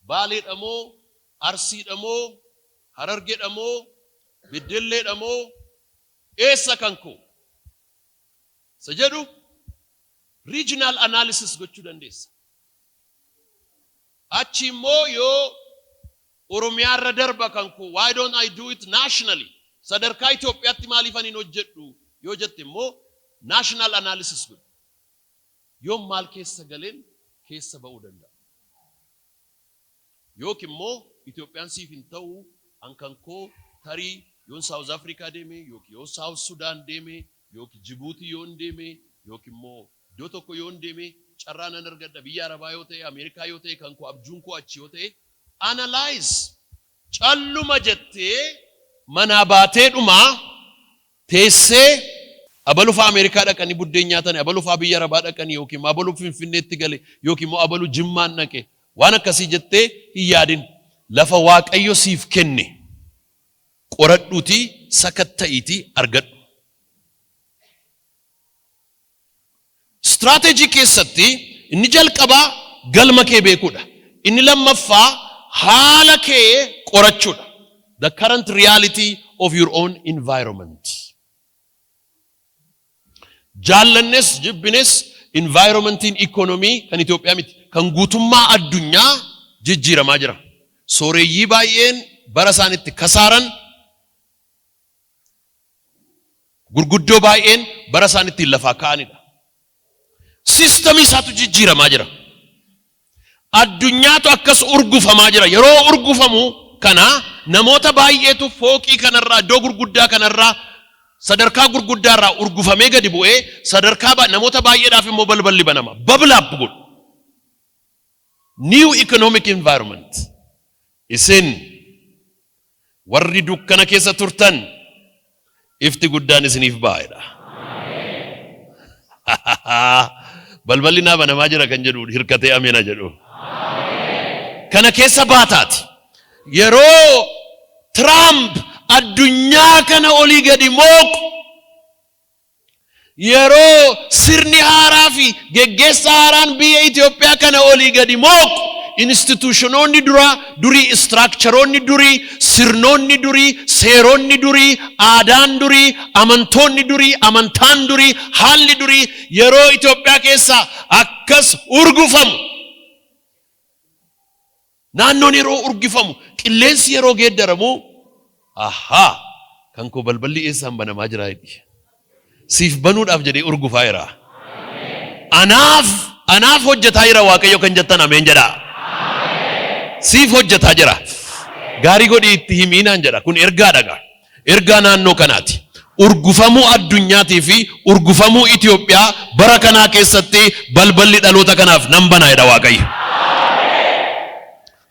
Baaleedha moo, Arsiidha moo, Harargeedha moo, Beddelleedha moo, eessa kan koo? Isa jedhu regional analysis gochuu dandeessa. Achi immoo yoo Oromiyaa irra darba kan koo, why don't I do it nationally? Sadarkaa Itoophiyaatti maaliif ani hin hojjedhu yoo jette immoo national analysis godhu. Yoom maal keessa galeen keessa ba'uu danda'a? Yookiin immoo Itoophiyaan siif hin ta'u, an kan koo tarii yoon South Africa deeme, yookiin yoo South Sudan deeme, yookiin Jibuutii yoon deeme, yookiin immoo iddoo tokko yoon deeme carraa nan argadha, biyya Arabaa yoo ta'e, Ameerikaa yoo ta'e, kan koo abjuun koo achi yoo ta'e, analyze. Calluma jettee manaa baatee dhumaa teessee abalufaa Ameerikaa dhaqanii buddeen nyaatanii, abalufaa biyya Arabaa dhaqanii, yookiin immoo abaluu Finfinneetti gale, yookiin immoo abaluu Jimmaan dhaqe, waan akkasii jettee hin yaadin. Lafa Waaqayyo siif kenne qoradhuutii, sakatta'iitii argadhu. Strategy keessatti inni jalqabaa galma kee beekuudha. Inni lammaffaa haala kee qorachuudha. The current reality of your own environment. Jaallannes jibbines environmentiin economy kan Itoophiyaa miti, kan guutummaa addunyaa jijjiiramaa jira. Sooreyyii baay'een bara isaan itti kasaaran, gurguddoo baay'een bara isaan ittiin lafaa ka'anidha. Systemii isaatu jijjiiramaa jira. Addunyaatu akkas urgufamaa jira. Yeroo urgufamu kana namoota baay'eetu fooqii kanarraa, iddoo gurguddaa kanarraa, sadarkaa gurguddaarraa urgufamee gadi bu'ee, sadarkaa namoota baay'eedhaaf immoo balballi banama. Bubble up godhu. New economic environment. Isin warri dukkana keessa turtan ifti guddaan isiniif ba'eedha. Balballi naa banamaa jira kan jedhu hirkatee ameena jedhu. Kana keessa baataati. Yeroo Trump addunyaa kana olii gadi mooqu, yeroo sirni haaraa fi geggeessa haaraan biyya Itoophiyaa kana olii gadi mooqu, institutionoonni duraa durii, structureoonni durii, sirnoonni durii, seeronni durii, aadaan durii, amantoonni durii, amantaan durii, haalli durii yeroo Itoophiyaa keessaa akkas urgufamu, naannoon yeroo urgifamu, qilleensi yeroo geeddaramu, ahaa, kan koo balballi eessaan banamaa jira jedhi. Siif banuudhaaf jedhee urgufaa jira. Anaaf hojjetaa jira Waaqayyo kan jettan ameen jedhaa. Siif hojjetaa jira. Gaarii godhii itti himiinaan jedha. Kun ergaa dhagaa. Ergaa naannoo kanaati. Urgufamuu addunyaatii fi urgufamuu Itoophiyaa bara kanaa keessatti balballi dhaloota kanaaf nan banaa jedha Waaqayyo.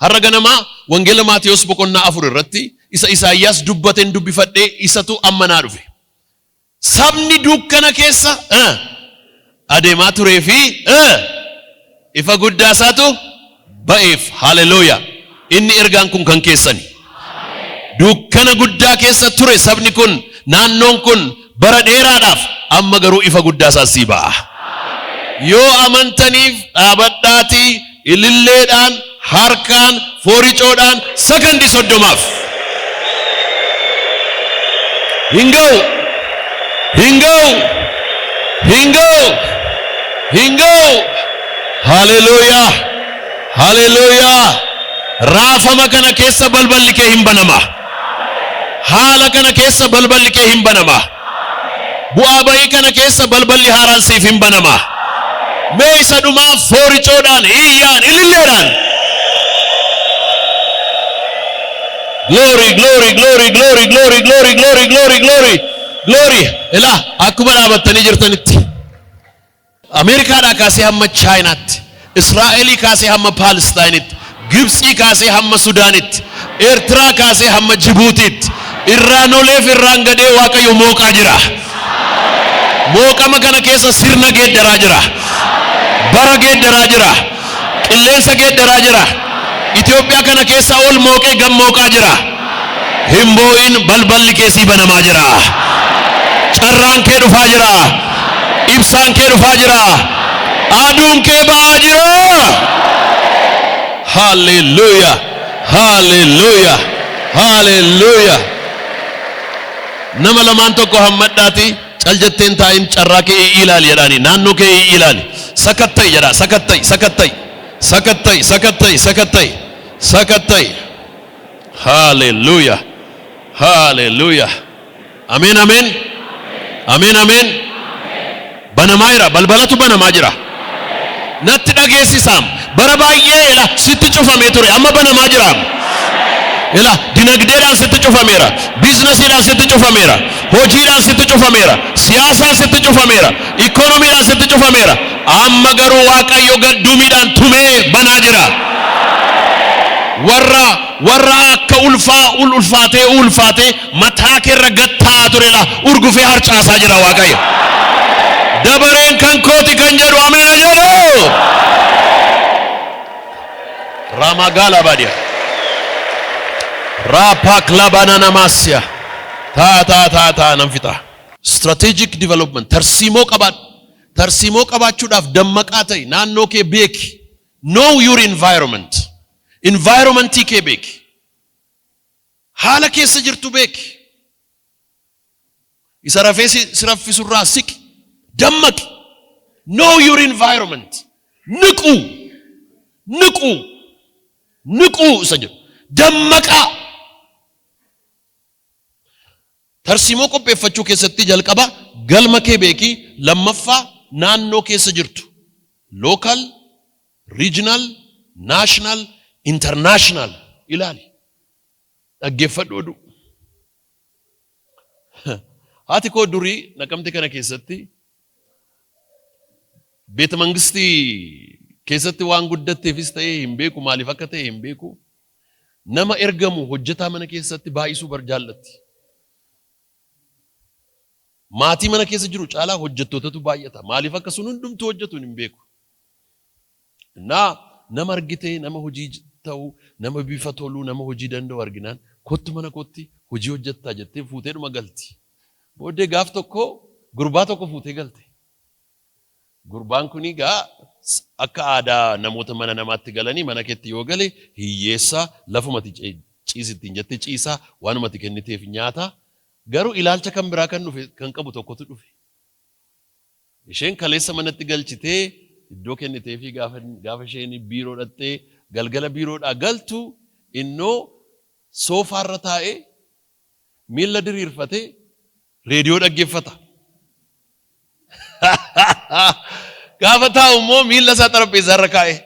Har'a ganamaa Wangeela Maatiyos boqonnaa 4 irratti isa Isaayyaas dubbateen dubbifadhee isatu amma naa dhufe. Sabni dukkana keessa adeemaa turee fi ifa guddaa isaatu ba'eef. Haleluuyaa. Inni ergaan kun kan keessani. Dukkana guddaa keessa ture sabni kun, naannoon kun bara dheeraadhaaf, amma garuu ifa guddaa isaa sii ba'a. Yoo amantaniif dhaabadhaatii ililleedhaan, harkaan, fooricoodhaan sakandii 30f. Hin ga'u! Hin ga'u! Hin ga'u! Hin ga'u! Haleluuyaa! Haleluuyaa! Raafama kana keessa balballi kee hin banama. Haala kana keessa balballi kee hin banama. Bu'aa ba'ii kana keessa balballi haaraan siif hin banama. Mee isa dhumaa fooricoodhaan, iyyaan, ililleedhaan. Glory, glory, glory, glory, glory, glory, glory, glory, glory, glory. Ilaa akkuma dhaabattanii jirtanitti. Ameerikaadhaa kaasee hamma Chaayinaatti, Israa'elii kaasee hamma Paalistaayinitti, Gibtsii kaasee hamma Sudaanitti, Eertiraa kaasee hamma Jibuutiitti, irraan oleef irraan gadee Waaqayyo mooqaa jira. Mooqama kana keessa sirna geeddaraa jira. Bara geeddaraa jira. Qilleensa geeddaraa jira. Itoophiyaa kana keessa ol mooqee gad mooqaa jira. Hin boo'in balballi kee sii banamaa jira. Carraan kee dhufaa jira. Ibsaan kee dhufaa jira. Aduun kee ba'aa jira. Hallelujah. Hallelujah. Hallelujah. Nama lamaan tokko hammadhaati cal jetteen taa'in carraa kee ilaali jedhaani naannoo kee ilaali. Sakatta'i jedha sakatta'i sakatta'i sakatta'i sakatta'i sakatta'i sakatta'i. Hallelujah. Hallelujah. Ameen ameen. Ameen ameen. Banamaa jira. Balbalatu banamaa jira. Natti dhageessisaam. Bara baay'ee ila sitti cufamee ture. Amma banamaa jiraam. Ila dinagdeedhaan sitti cufameera. Biizinasiidhaan sitti cufameera. Hojiidhaan sitti cufameera. Siyaasaan sitti cufameera. Ikoonomiidhaan sitti cufameera. Amma garuu Waaqayyo gadduumiidhaan tumee banaa jira. Warra warra akka ulfaa ul ulfaatee ulfaatee mataa keerra gad taa'aa ture la urgufee harcaasaa jira Waaqayyo. Dabareen kan kooti kan jedhu ameen haa jedhu. Ramagala badia. Rapak labananamasya. Taa taa taa taa nan fixa. Strategic development tarsiimoo qabaadhu. Tarsiimoo qabaachuudhaaf dammaqaa ta'i. Naannoo kee beeki. Know your environment. Environmentii kee beeki. Haala keessa jirtu beeki. Isa rafee si si raffisurraa siqi. Dammaqi. Know your environment. Niquu. Niquu. Niquu isa jedhu. Dammaqaa. Tarsiimoo qopheeffachuu keessatti jalqaba galma kee beeki, lammaffaa naannoo keessa jirtu local, regional, national, international ilaali. Dhaggeeffadhu oduu. Haati koo durii Naqamte kana keessatti beeta mangistii keessatti waan guddatteefis ta'ee hin beeku maaliif akka ta'e hin beeku. Nama ergamu hojjetaa mana keessatti baay'isuu bar jaallatti. Maatii mana keessa jiru caalaa hojjettootatu baay'ata. Maaliif akka sun hundumtuu hojjetu hin beeku. Innaa nama argitee nama hojii ta'u, nama bifa tolu, nama hojii danda'u arginaan kottu mana kootti hojii hojjettaa jettee fuuteedhuma galti. Booddee gaaf tokko gurbaa tokko fuutee galte. Gurbaan kun egaa akka aadaa namoota mana namaatti galanii mana keetti yoo gale hiyyeessa lafumati ciisi ittiin jette ciisa waanumati kenniteef nyaata. Garuu ilaalcha kan biraa kan dhufe kan qabu tokkotu dhufe. Isheen kaleessa manatti galchitee iddoo kenniteefii gaafa gaafa isheen biiroo dhaqxee galgala biiroodhaa galtu innoo soofaarra taa'ee miilla diriirfatee reediyoo dhaggeeffata. Gaafa taa'u immoo miilla isaa xarapheezaa irra kaa'ee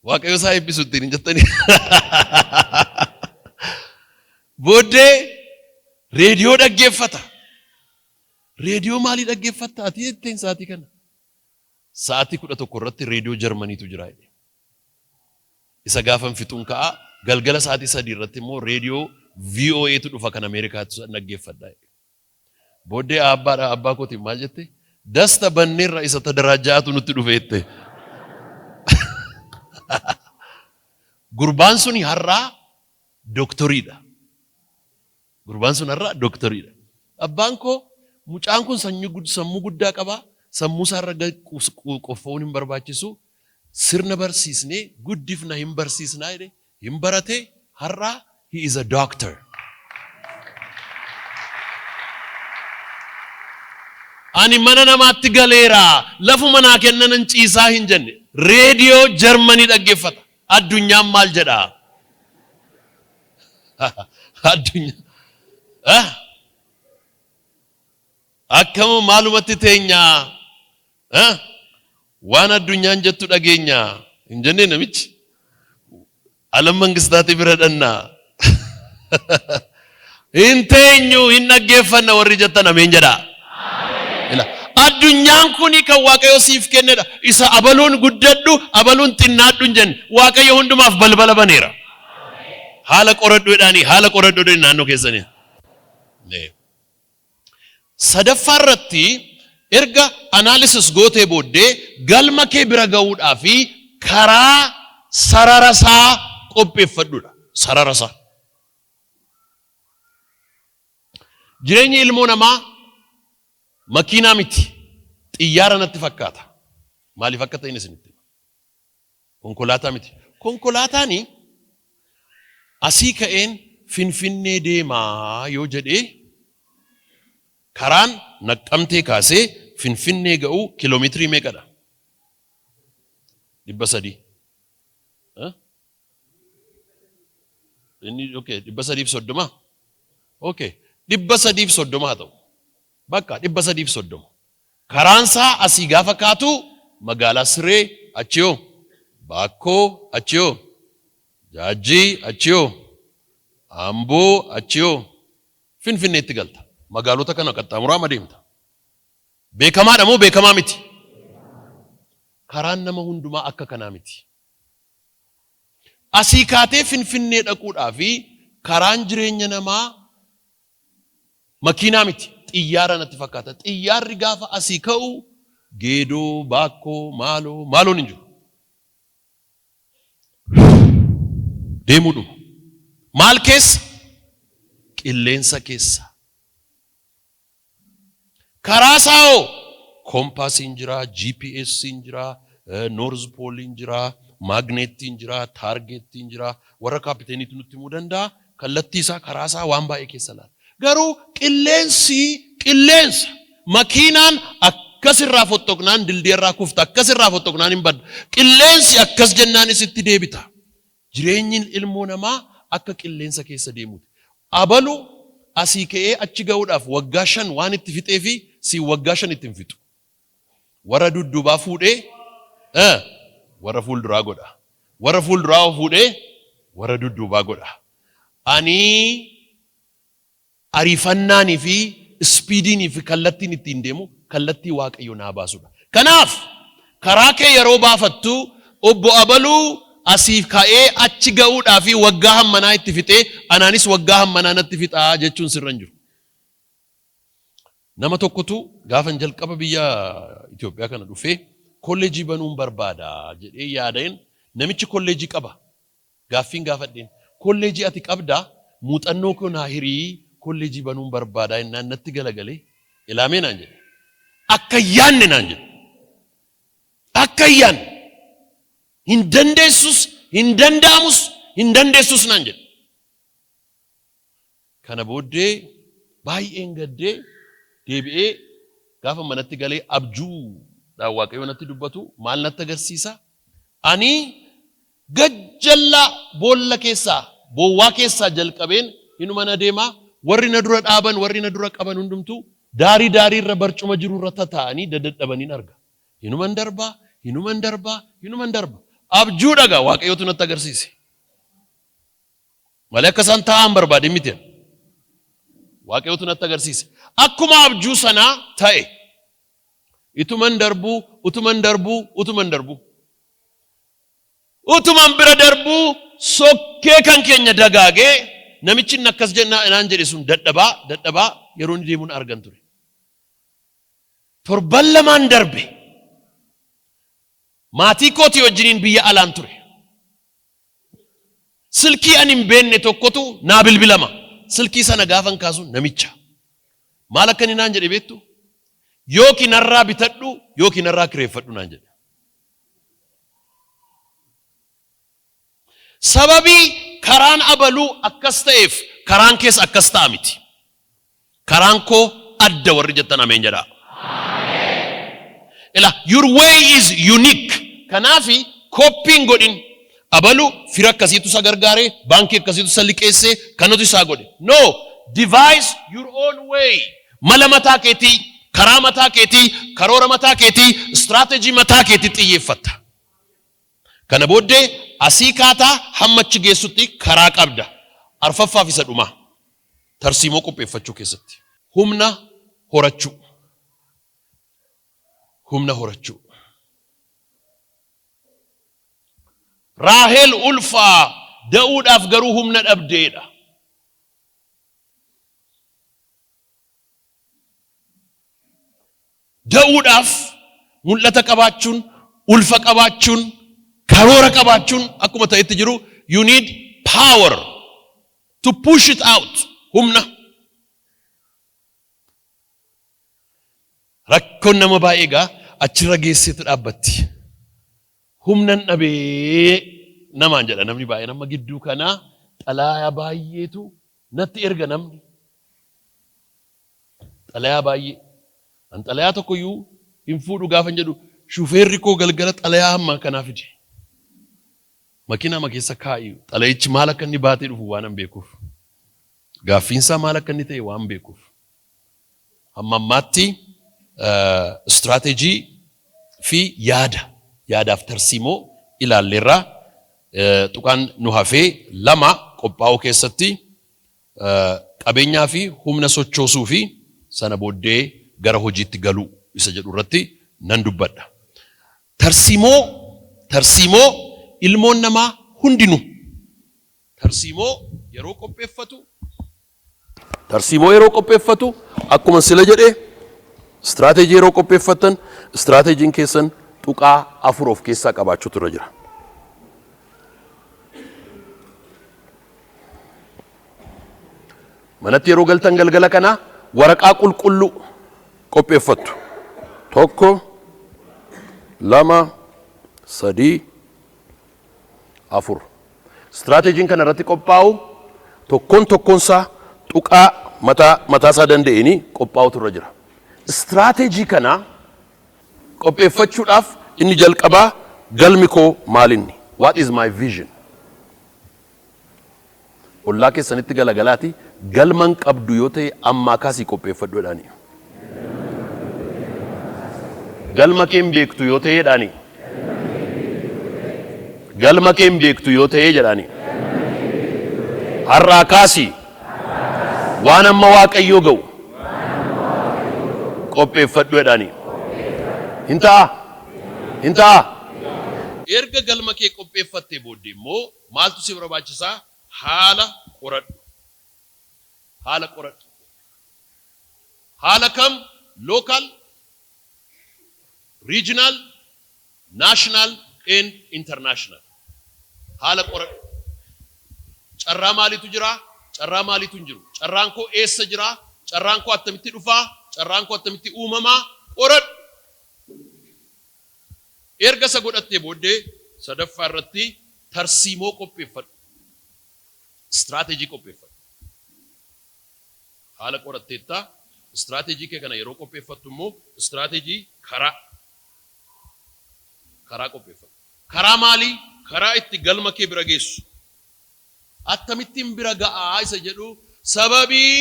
Waaqayyo isaa eebbisu ittiin hin jettanii. Booddee reediyoo dhaggeeffata. Reediyoo maalii dhaggeeffatta ati jetteen sa'aatii kana? Sa'aatii 11 irratti reediyoo Jarmaniitu jira jedhe. Isa gaafan fixuun ka'a galgala sa'aatii 3 irratti immoo reediyoo VOAtu dhufa kan Ameerikaatu dhaggeeffadha jedhe. Booddee aabbaadha abbaa kootiin maal jette? Dasta banneerra isa tadaraajja'atu nutti dhufe jette. Gurbaan suni har'aa doktoriidha. Gurbaan sun har'a doktoriidha. Abbaan koo mucaan kun sammuu guddaa qaba. Sammuu isaarra qoffa'uun hin barbaachisu. Sirna barsiisnee guddifna hin barsiisnaa jedhe hin barate har'a he is a doctor. Ani mana namaatti galeera lafuma naa kennanan ciisaa hin jenne. Reediyoo Jarmanii dhaggeeffata. Addunyaan maal jedhaa? Addunyaa. Akkama maalumatti teenyaa? Waan addunyaan jettu dhageenyaa hin jennee namichi. Alam mangistaati bira dhannaa. Hin teenyu hin dhaggeeffanna warri jettan ameen jedhaa. Ila addunyaan kuni kan Waaqayyo siif kennedha. Isa abaluun guddadhu abaluun xinnaadhu hin jenne. Waaqayyo hundumaaf balbala baneera. Haala qoradhu jedhaanii haala qoradhu jedhanii naannoo keessanii. Sadaffaa irratti erga analysis gootee booddee galma kee bira ga'uudhaa fi karaa sarara isaa qopheeffadhudha. Sarara isaa. Jireenyi ilmoo namaa makiinaa miti. Xiyyaara natti fakkaata. Maaliif akka ta'in isinitti hima. Konkolaataa miti. Konkolaataani asii ka'een Finfinnee deemaa yoo jedhee karaan Naqqamtee kaasee Finfinnee ga'u kiiloomeetirii meeqadha? 300. Inni okay 330? Okay 330 haa ta'u. Bakka 330. Karaan isaa asii gaafa kaatu magaalaa Siree achiyoo Baakkoo achiyoo Jaajjii achiyoo Amboo achiyoo Finfinneetti galta. Magaalota kana qaxxaamuraa adeemta. Beekamaadha moo beekamaa miti? Karaan nama hundumaa akka kanaa miti. Asii kaatee Finfinnee dhaquudhaa fi karaan jireenya namaa makiinaa miti, xiyyaara natti fakkaata. Xiyyaarri gaafa asii ka'u Geedoo, Baakkoo, maaloo, maaloon hin jiru. Deemuudhuma. Maal keessa? Qilleensa keessa. Karaa isaa hoo? Kompaasiin jira, GPS'n jira, North Pole'n jira, maagneettiin jira, taargeettiin jira. Warra kaapiteeniitu nutti himuu danda'a. Kallattii isaa, karaa isaa waan baay'ee keessa laala. Garuu qilleensi qilleensa. Makiinaan akkas irraa fottoqnaan dildiya irraa kufta, akkas irraa fottoqnaan hin badda. Qilleensi akkas jennaanis itti deebita. Jireenyi ilmoo namaa akka qilleensa keessa deemuuti. Abalu asii ka'ee achi ga'uudhaaf waggaa 5 waan itti fixeefi siin waggaa 5 itti hin fixu. Warra dudduubaa fuudhee warra fuulduraa godha. Warra fuulduraa fuudhee warra dudduubaa godha. Ani ariifannaanii fi ispiidiinii fi kallattiin ittiin deemu kallattii Waaqayyo naa baasudha. Kanaaf karaa kee yeroo baafattu obbo Abaluu asii ka'ee achi ga'uudhaa fi waggaa hammanaa itti fixee anaanis waggaa hammanaa natti fixaa jechuun sirra hin jiru. Nama tokkotu gaafan jalqaba biyya Itoophiyaa kana dhufee kolleejii banuun barbaada jedhee yaadeen namichi kolleejii qaba. Gaaffiin gaafadheen, Kolleejii ati qabdaa? Muuxannoo koo naa hirii kolleejii banuun barbaadaa jennaan natti galagalee, Ilaamee naan jedhe. Akka hin yaanne naan jedhe. Akka hin yaanne. Hin dandeessus, hin danda'amus, hin dandeessus naan jedhe. Kana booddee baay'een gaddee deebi'ee gaafa manatti galee abjuudhaan Waaqayyo natti dubbatu maal natti agarsiisa? Ani gajjallaa boolla keessaa boowwaa keessaa jalqabeen hinuman adeema warri na dura dhaaban warri na dura qaban hundumtuu daarii daarii irra barcuma jiru irra tataa'anii dadadhabaniin arga. Hinuman darbaa, hinuman darbaa, hinuman darba. Abjuu dhagaa Waaqayyotu natti agarsiise. Malee akka isaan taa'an barbaade miti. Waaqayyotu natti agarsiise. Akkuma abjuu sanaa ta'e. Ituman darbuu, utuman darbuu, utuman darbuu. Utuman bira darbuu sokkee kan keenya dagaagee namichi inni akkas jennaa naan jedhe sun dadhabaa, dadhabaa yeroo inni deemuun argan ture. Torban lamaan darbe maatii kootii wajjiniin biyya alaan ture. Silkii ani hin beekne tokkotu naa bilbilama. Silkii sana gaafan kaasu namicha. Maal akka inni naan jedhe beektu? Yookiin narraa bitadhu yookiin narraa kireeffadhu naan jedhe. Sababii karaan abaluu akkas ta'eef karaan kees akkas ta'a miti. Karaan koo adda warri jettan ameen jedhaa. Ila your way is unique. Kanaafi koppiin godhin. Abalu fira akkasiitu isa gargaare, baankii akkasiitu isa liqeesse, kanatu isaa godhe. No, devise your own way. Mala mataa keetii, karaa mataa keetii, karoora mataa keetii, istiraatejii mataa keetii xiyyeeffatta. Kana booddee asii kaataa hamma achi geessutti karaa qabda. Arfaffaaf isa dhumaa. Tarsiimoo qopheeffachuu keessatti. Humna horachuu. Humna horachuu. Raahel ulfaa da'uudhaaf garuu humna dhabdeedha. Da'uudhaaf mul'ata qabaachuun, ulfa qabaachuun, karoora qabaachuun akkuma ta'etti jiru, you need power to push it out. Humna. Rakkoon nama baay'ee egaa achirra geesseetu dhaabbatti. Humnan dhabee namaan jedha namni baay'een. Amma gidduu kanaa xalayaa baay'eetu natti erga namni. Xalayaa baay'ee. An xalayaa tokkoyyuu hin fuudhu gaafan jedhu, shufeerri koo galgala xalayaa hamma kanaa fide. Makiinaa keessa kaa'i, xalayichi maal akka inni baatee dhufu waan an beekuuf. Gaaffiinsaa maal akka inni ta'e waan beekuuf. Hamma ammaatti istiraateejii fi yaada, yaadaaf tarsiimoo ilaalleerraa. Tuqaan nu hafee lama, qophaa'uu keessatti qabeenyaa fi humna sochoosuu fi sana booddee gara hojiitti galuu isa jedhu irratti nan dubbadha. Tarsiimoo ilmoon namaa hundinuu tarsiimoo yeroo qopheeffatu, akkuma sila jedhe, istiraateejii yeroo qopheeffattan, istiraateejiin keessan tuqaa afur of keessaa qabaachuutu irra jira. Manatti yeroo galtan galgala kana waraqaa qulqulluu qopheeffattu. Tokko, lama, sadii, afur. Istiraateejiin kana irratti qophaa'u tokkoon tokkoonsaa tuqaa mataa mataasaa danda'eenii qophaa'utu irra jira. Istiraateejii kana qopheeffachuudhaaf inni jalqabaa galmi koo maalinni? What is my vision? Ollaa keessanitti galagalaati, galman qabdu yoo ta'e ammaa kaasii qopheeffadhu jedhaani. Galma kee hin beektu yoo ta'e jedhaani. Galma kee hin beektu yoo ta'e jedhaani. Har'aa kaasii waan amma Waaqayyoo ga'u qopheeffadhu jedhaani. Hin ta'a? Hin ta'a? Erga galma kee qopheeffattee booddee immoo maaltu si barbaachisaa? Haala qoradhu. Haala qoradhu. Haala kam? Local, regional, national and international. Haala qoradhu. Carraa maaliitu jira? Carraa maaliitu hin jiru? Carraan koo eessa jira? Carraan koo attamitti dhufaa? Carraan koo attamitti uumamaa? Qoradhu. Erga isa godhattee booddee sadaffaa irratti tarsiimoo qopheeffadhu. Istiraateejii qopheeffadhu. Haala qoratteettaa, istiraateejii kee kana yeroo qopheeffattu immoo istiraateejii karaa qopheeffadhu. Karaa maalii? Karaa itti galma kee bira geessu. Akkamittiin bira ga'aa isa jedhu, sababii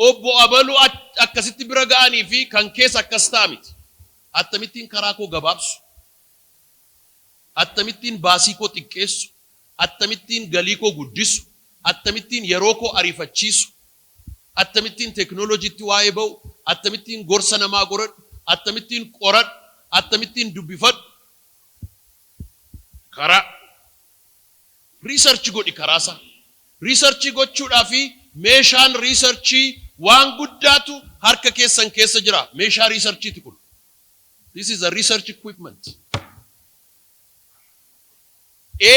obbo Abalu akkasitti bira ga'anii fi kan keessa akkas ta'a miti. Akkamittiin karaa koo gabaabsu? Akkamittiin baasii koo xiqqeessu? Akkamittiin galii koo guddisu? Akkamittiin yeroo koo ariifachiisu? Akkamittiin teeknooloojiitti waa'ee ba'u? Akkamittiin gorsa namaa goradhu? Akkamittiin qoradhu? Akkamittiin dubbifadhu? Karaa research godhi karaasaa. Research gochuudhaa fi meeshaan researchii waan guddaatu harka keessan keessa jira. Meeshaa researchiiti kun. This is a research equipment.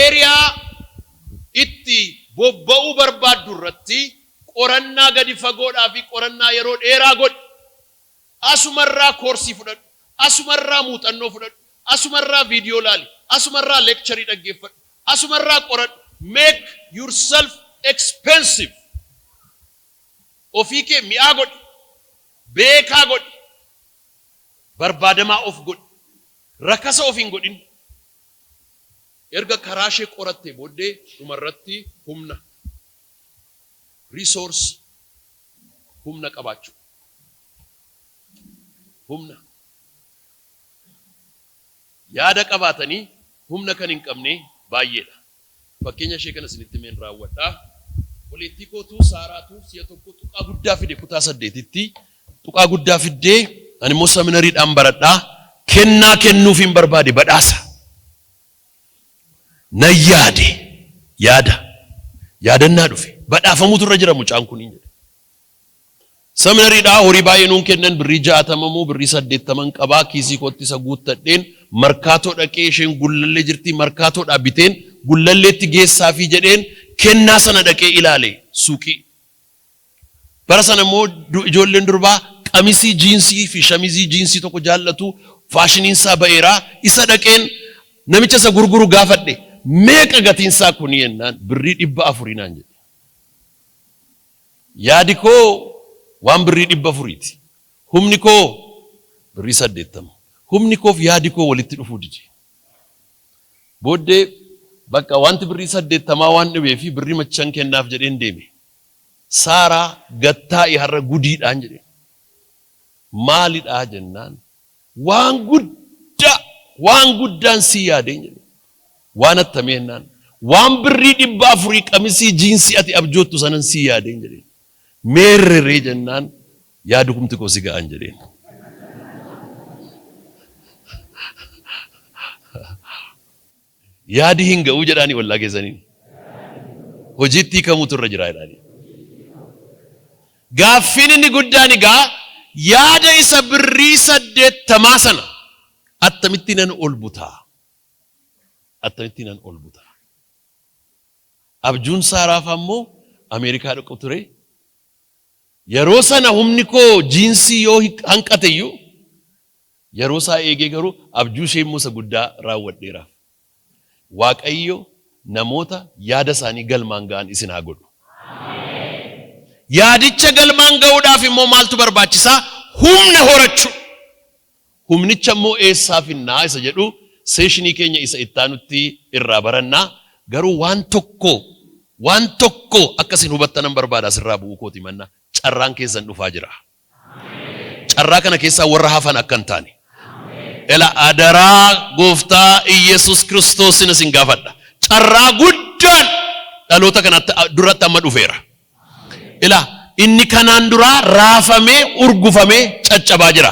Area itti bobba'uu barbaaddu irratti qorannaa gadi fagoodhaa fi qorannaa yeroo dheeraa godhi. Asumarraa koorsii fudhadhu. Asumarraa muuxannoo fudhadhu. Asumarraa viidiyoo laali. Asumarraa lecture dhaggeeffadhu. Asumarraa qoradhu. Make yourself expensive. Ofii kee mi'aa godhi. Beekaa godhi. Barbaadamaa of godhi. Rakasa of hin godhin. Erga karaa ishee qorattee booddee dhumarratti humna. Resource, humna qabaachuu. Humna. Yaada qabaatanii humna kan hin qabne baay'eedha. Fakkeenya ishee kana isinitti meen raawwadhaa. Obboleettii kootu Saaraatu si'a tokko tuqaa guddaa fide. Kutaa 8tti tuqaa guddaa fiddee, ani immoo seminariidhaan baradhaa, kennaa kennuuf hin barbaade, badhaasa. Nan yaade, yaada yaadannaa dhufe, badhaafamuutu irra jira mucaan kun hin jedhe. Seminariidhaa horii baay'ee nuun kennan, birrii 60 moo birrii 80n qabaa, kiisii kootti isa guuttadheen Markaatoo dhaqee, isheen Gullallee jirti, Markaatoodhaa biteen Gullalleetti geessaa fi jedheen kennaa sana dhaqee ilaale suuqii. Bara sana immoo ijoolleen durbaa qamisii jiinsii fi shamizii jiinsii tokko jaallatu, faashiniin isaa ba'eeraa. Isa dhaqeen namicha isa gurguru gaafadhe, "Meeqa gatiin isaa kuni?" jennaan, "Birrii 400" naan jedhe. Yaadi koo waan birrii 400ti. Humni koo birrii 80. Humni koof yaadi koo walitti dhufuu dide. Booddee bakka wanti birrii 80 waan dhibee fi birrii machan kennaaf jedheen deeme. "Saaraa, gattaa'i, har'a gudiidhaan" jedhe. "Maalidhaa?" jennaan, "Waan guddaa, waan guddaan sii yaadeen" jedhe. "Waan attamii?" jennaan, "Waan birrii 400 qamisii jiinsii ati abjoottu sanan sii yaadeen" jedhe. "Meerreree?" jennaan, "Yaadu kumti koo si ga'an" jedheen. Yaadi hin ga'uu jedhaanii ollaa keessaniin. Hojiitti hiikamuutu irra jira jedhaanii. Gaaffiin inni guddaan egaa, yaada isa birrii 80 sana attamitti nan ol butaa? Attamitti nan ol butaa? Abjuun Saaraaf ammoo Ameerikaa dhaqu ture. Yeroo sana humni koo jiinsii yoo hanqate iyyuu, yeroo isaa eegee garuu abjuu ishee immoo isa guddaa raawwadheeraaf. Waaqayyo namoota yaada isaanii galmaan ga'an isin haa godhu. Yaadicha galmaan ga'uudhaaf immoo maaltu barbaachisaa? Humna horachuu. Humnicha immoo eessaa finnaa isa jedhu session keenya isa ittaanutti irraa barannaa. Garuu waan tokko, waan tokko akkasin hubattanan barbaada. Asirraa bu'uu kooti manna, carraan keessan dhufaa jira. Carraa kana keessaa warra hafan akka hin taane. Ela adaraa gooftaa Iyesus Kiristoosin isin gaafadha. Carraa guddaan dhaloota kanatti duratti amma dhufeera. Ila inni kanaan duraa raafamee urgufamee caccabaa jira.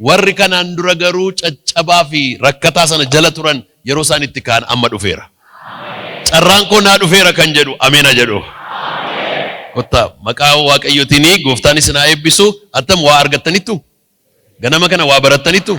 Warri kanaan dura garuu caccabaa fi rakkataa sana jala turan yeroo isaan itti ka'an amma dhufeera. "Carraan koo naa dhufeera" kan jedhu ameena jedhu. Kottaa, maqaa Waaqayyootiin gooftaan isin haa eebbisu. Attam, waa argattanittu? Ganama kana waa barattaniittu?